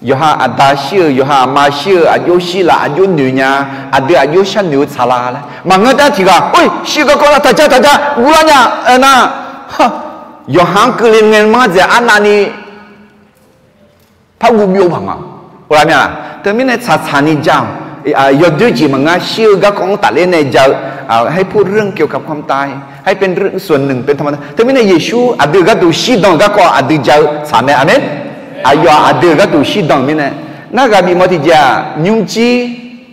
Yawqha aqda shir-euq, yawqha aqma shir-euq, aqjox shir laf, aqjox noeq nya, aqdui aqjox sharnoeq-eu tsaqlar laer maqngeur. Dar tiq ghaq-or, shir-eu garkawv nar taqja taqja guvlar nya aernar, yawqha-anr keuvle ngae manr dzaeq arnavni par guv byov paq nga. Teumirnae tsaqtsaq ni ja-awq. Yawdoer jeq maqnga, shir-eu garkawv-anr tafler nae ja-eu, ให้ผู้เรื่องเกี่ยวกับความตาย ให้เป็นส่วนหนึ่งเป็นธรรมดา. Teumirnae Yeqsur aqdui-euq gharduq shirdan-euq garkawv aqdui ja-eu tsaq mae. Aqmeq. Aqyawf-aq aqdui-euq gharduq shirdan-euq mirnae, nar ghaq bif mawf tiqjeq-aq, nymrjir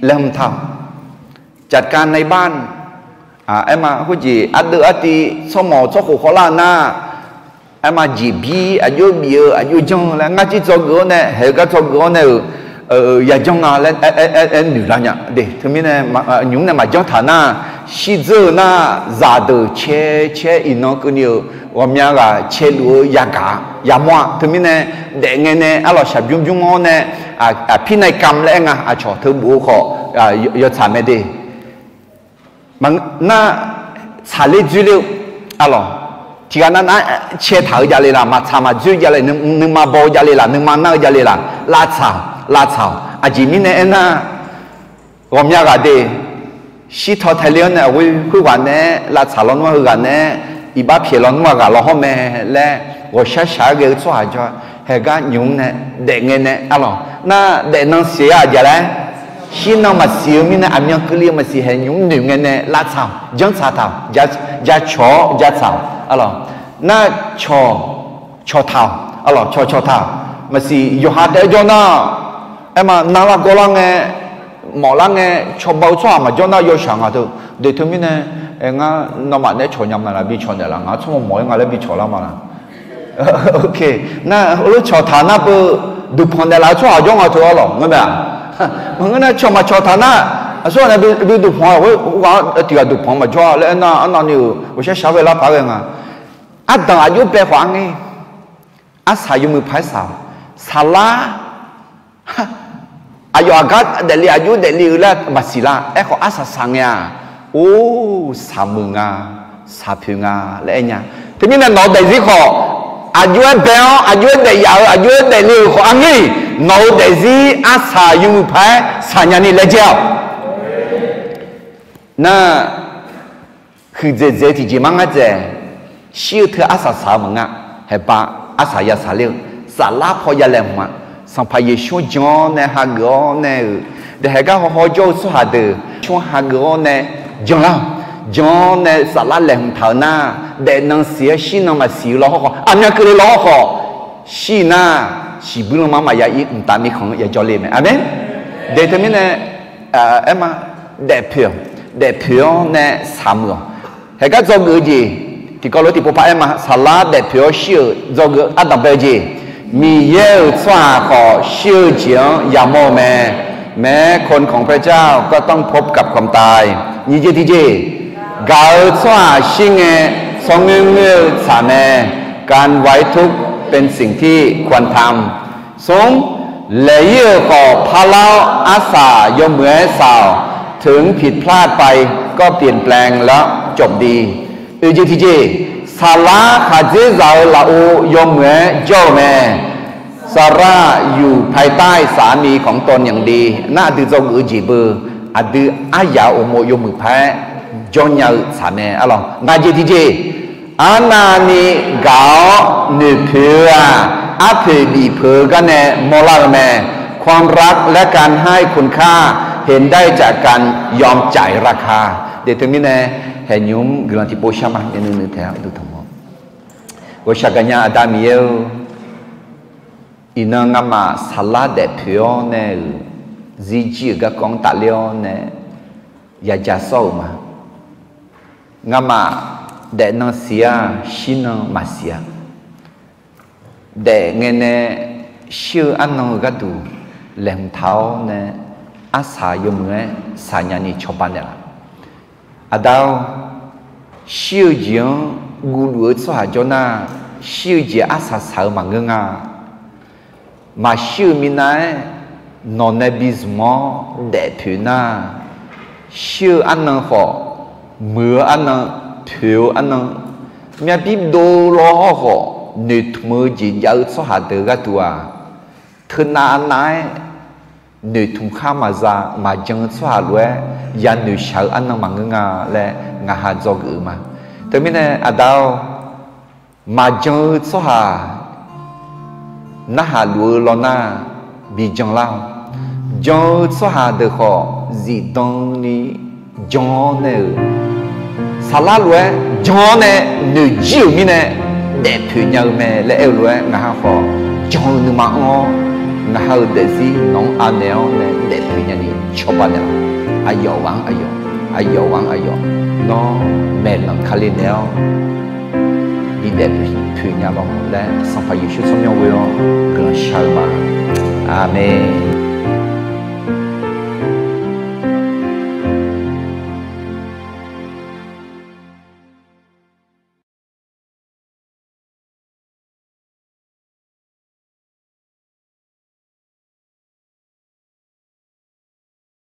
laeqhmq taq-awq. จัดการในบ้าน aerma khoerjeq ardeuv artiv tsawrmawq tsawrkhof khawvlar nar, aerma jeqbir aqjox bif-eu aqjox janr-eu laer ngar jir dzawgeuf-awr nae, haeq-eu gar dzawgeuf-awr nae-euq yajanr nga laer aer noeq lar nya de. Teumirnae nymq-mr nae maqjanr taq nar, shirdzeur-eu nar, zaqdeuq cae cae iqnan keuvni-euq ghawqmya ghaq caeluf-eu yagaq yamawr-a. Teumirnae daefngae nae arlawq shaqbymr bymr-awr nae, aqpir nav-i kam laer aer nga, aqcawq teu bof-eu khawf yawtsaq mae de. Nar, tsaqler dzoerler-eu arlawq, tiqghaq nav nar cae taq-eu javle laq, maqtsaq maqdzoer javle, nuima baw-eu javle laq, nuima nar-eu javle laq, lavtsaq-awq, lavtsaq-awq. Aqjeq mirnae aernar, ghawqmya ghaq de, shirtaw taeler-awr nae aqghoer khoerghaq naeq-aer lavtsaq lawnmr-a, heughaq naeq-aer iqbax pyaeq lawnmr-a ghaq lawhawr mae laer ghawqshaq shaq-aer ghae-eu tsawrhaq jawr-a. Haeq gar nymq-mr nae daefngae nae arlawq, nar daefnan siq-aer aqjeq laer, shirnan maqsiq-eu mirnae aqmyan keuvle-eu maqsiq, haeq nymq-mr noeq ngae nae lavtsaq-awq, janrtsaq taq-awq, jacawq-awr jacaq-awq arlawq. Nar, cawq taq-awq arlawq, cawq cawq taq-awq. Maqsiq yawqha taef-aer jawr nar, aerma navlar gawrlar ngae, mawflar ngae cawba-eu tsawrhaq maqjawr nar yawshaq nga teu. De teumirnae, ngar nawmaf naeq-aer cawq nya ma laq, bi cawq naeq laf, ngaq-anr tsawrmawq mawf-aer nga laer bi cawq lar ma laq. Nar, heulof cawq taq nar beu, duqpanq naeqlaf-eu tsawrhaq jawr nga teu arlawq, ngeur mae-aq. Maqngeur nar cawq maqcawq taq nar, aqsur ghaq nae bi duqpanq-a, ghaq-anr tiqghaq duqpanq maqjawr-a laer aernar, arnavni-euq ghawqshaq shaq-aer ghae lar paq-aer ghae nga. Ardanq aqjox bae khawf arngir, arsaq yawmuiq paq-aer saq-awq. Saqlar, aqyawf aqgar daefle aqjox daefle-eu laer maqsiq lar. Aerkhawf arsaq saq ngae-aq, or, saqmuiq nga, saqpoeq nga laer aer nya. Teumirnae nawq-eu daefzir khawf, aqjox-aer bae-awr aqjox-aer daef yaf-euq aqjox-aer daefle-euq khawf arngir, nawq-eu daefzir arsaq yawmuiq paq-aer saq nya ni laejae-awq. Nar, huiqdzaeq dzaeq-eu tiqjeq mar ngar dzaeq. Shir-eu teu arsaq saq-eu maqnga. Haeqba arsaq ya saqler-eu, saflar paw ya laeqhmq-a. Sanqpaq Yeqsur-anr jan-awr nae hageuf-awr nae-euq, daeqhaeq gar hawhaw jawr-eu tsawrhaq deuq, Yeqsur-anr hageuf-awr nae janlar-awq. Jan-awr nae saflar laeqhmq taq-euq nar, daefnan siq-aer shirnan maqsiq-eu lawhawr khawf, aqmyan keuvle lawhawr khawf, shir nar, siqbuir lanma maqya ir mqtav mirkhanq-anr ya jawrle mae. Aqmeq. De teumirnae, aerma, daefpoeq-awq, daefpoeq-awr nae saqmuiq-awq. Haeq gar dzawgeuf-eu jeq, tiqkawv lof tiqpov par aer ma, saqlar daefpoeq-awr shir-euq dzawgeuf ardanq bae-eu jeq, Miqyaer-euq tsawrhaq khawf shir-eu jeq-anr yamawr-eu mae. แม้คนของพระเจ้าก็ต้องพบกับความตาย Nyiq jeq tiqjeq, gaq-eu tsawrhaq shir ngae, tsawrngoer ngoer-eu tsaq mae. การไว้ทุกข์เป็นสิ่งที่ควรทำ Smr, laeq ir-euq khawf parlar-awr arsaq yawmuiq-aer saq-awq. ถึงผิดพลาดไปก็เปลี่ยนแปลงแล้วจบดี Oeq jeq tiqjeq, saqlar khaqdzerzaq-eu lafov yawmuiq-aer jawr-eu mae. สำหรับอยู่ภายใต้สามีของตนอย่างดี Nar aqdui dzawgeuf-eu jeq beu, aqdui aryaq-euq uqmov yawmuiq paq-aer jawr nya-eu tsaq mae arlawq. Ngaq jeq tiqjeq, arnavni gaq-awr noeqpoeq-eu-aq, arpoeq bifpeuq-eu gar nae mawrlar-eu mae. ความรักและการให้คุณค่า เห็นได้จากการยอมจ่ายราคา Deq teumirnae, haeqnymr guiqlanq tiqpov shar ma, nuinui taeq-awr duq tanq-awr. Ghawqshaq gaqnya Aqda Miqyaer-eu, iqnan ngamaf saflar daefpoeq-awr nae-euq zirjir-euq garkawv-anr tafler-awr nae yaja sawr-euq ma. Ngamaf daefnan siq-a, shirnan maqsiq-a. Daef ngae nae shir-eu arnan-eu gharduq laeqhmq taq-awr nae arsaq yawmuiq-aer saqnya ni cawba naeqlaf. Aqda-or, shir-eu jeq-anr guvluf-eu tsawrhaq jawr nar, shir-eu jeq arsaq saq-eu maqngeur nga. Maqshir-eu minav-aer nawq nae bizmq-awr daefpoeq nar, shir-eu arnan khawf, muiq-eu arnan, poeq-eu arnan, myavbir dov law hawr khawf, noeqtmq-eu jeq jav-eu tsawrhaq deuq gharduq-aq, teunav nav-aer noeqtmq khar maqza maqjan-eu tsawrhaq lof-aer yanoeq shaq-eu arnan maqngeur nga laer ngaq ha dzawgeuf-eu ma. Teumirnae Aqda-or, maqjan-eu tsawrhaq narhaq luf-eu lawnar, bi jan lar-awq. Jan-eu tsawrhaq deuq khawf zifdan ni jan-awr nae-euq, saflar lof-aer jan-awr nae noeqjir-euq mirnae daefpoeq nya-eu mae laer aer-eu lof-aer ngaq ha khawf jan-eu nuima anr-awr, ngaq ha-euq daefzir nawq-anr anaeq-awr nae daefpoeq nya ni cawba naeqlaf. Aqyawf ghaq-anr aqyawf, aqyawf ghaq-anr aqyawf, nawr maeqlanq Kali naeq-awr bi daefpoeq nya lawq laer Sanqpaq Yeqsur tsawrmyanr ghoe-awr guiqlanq shar-eu ma. Aqmeq.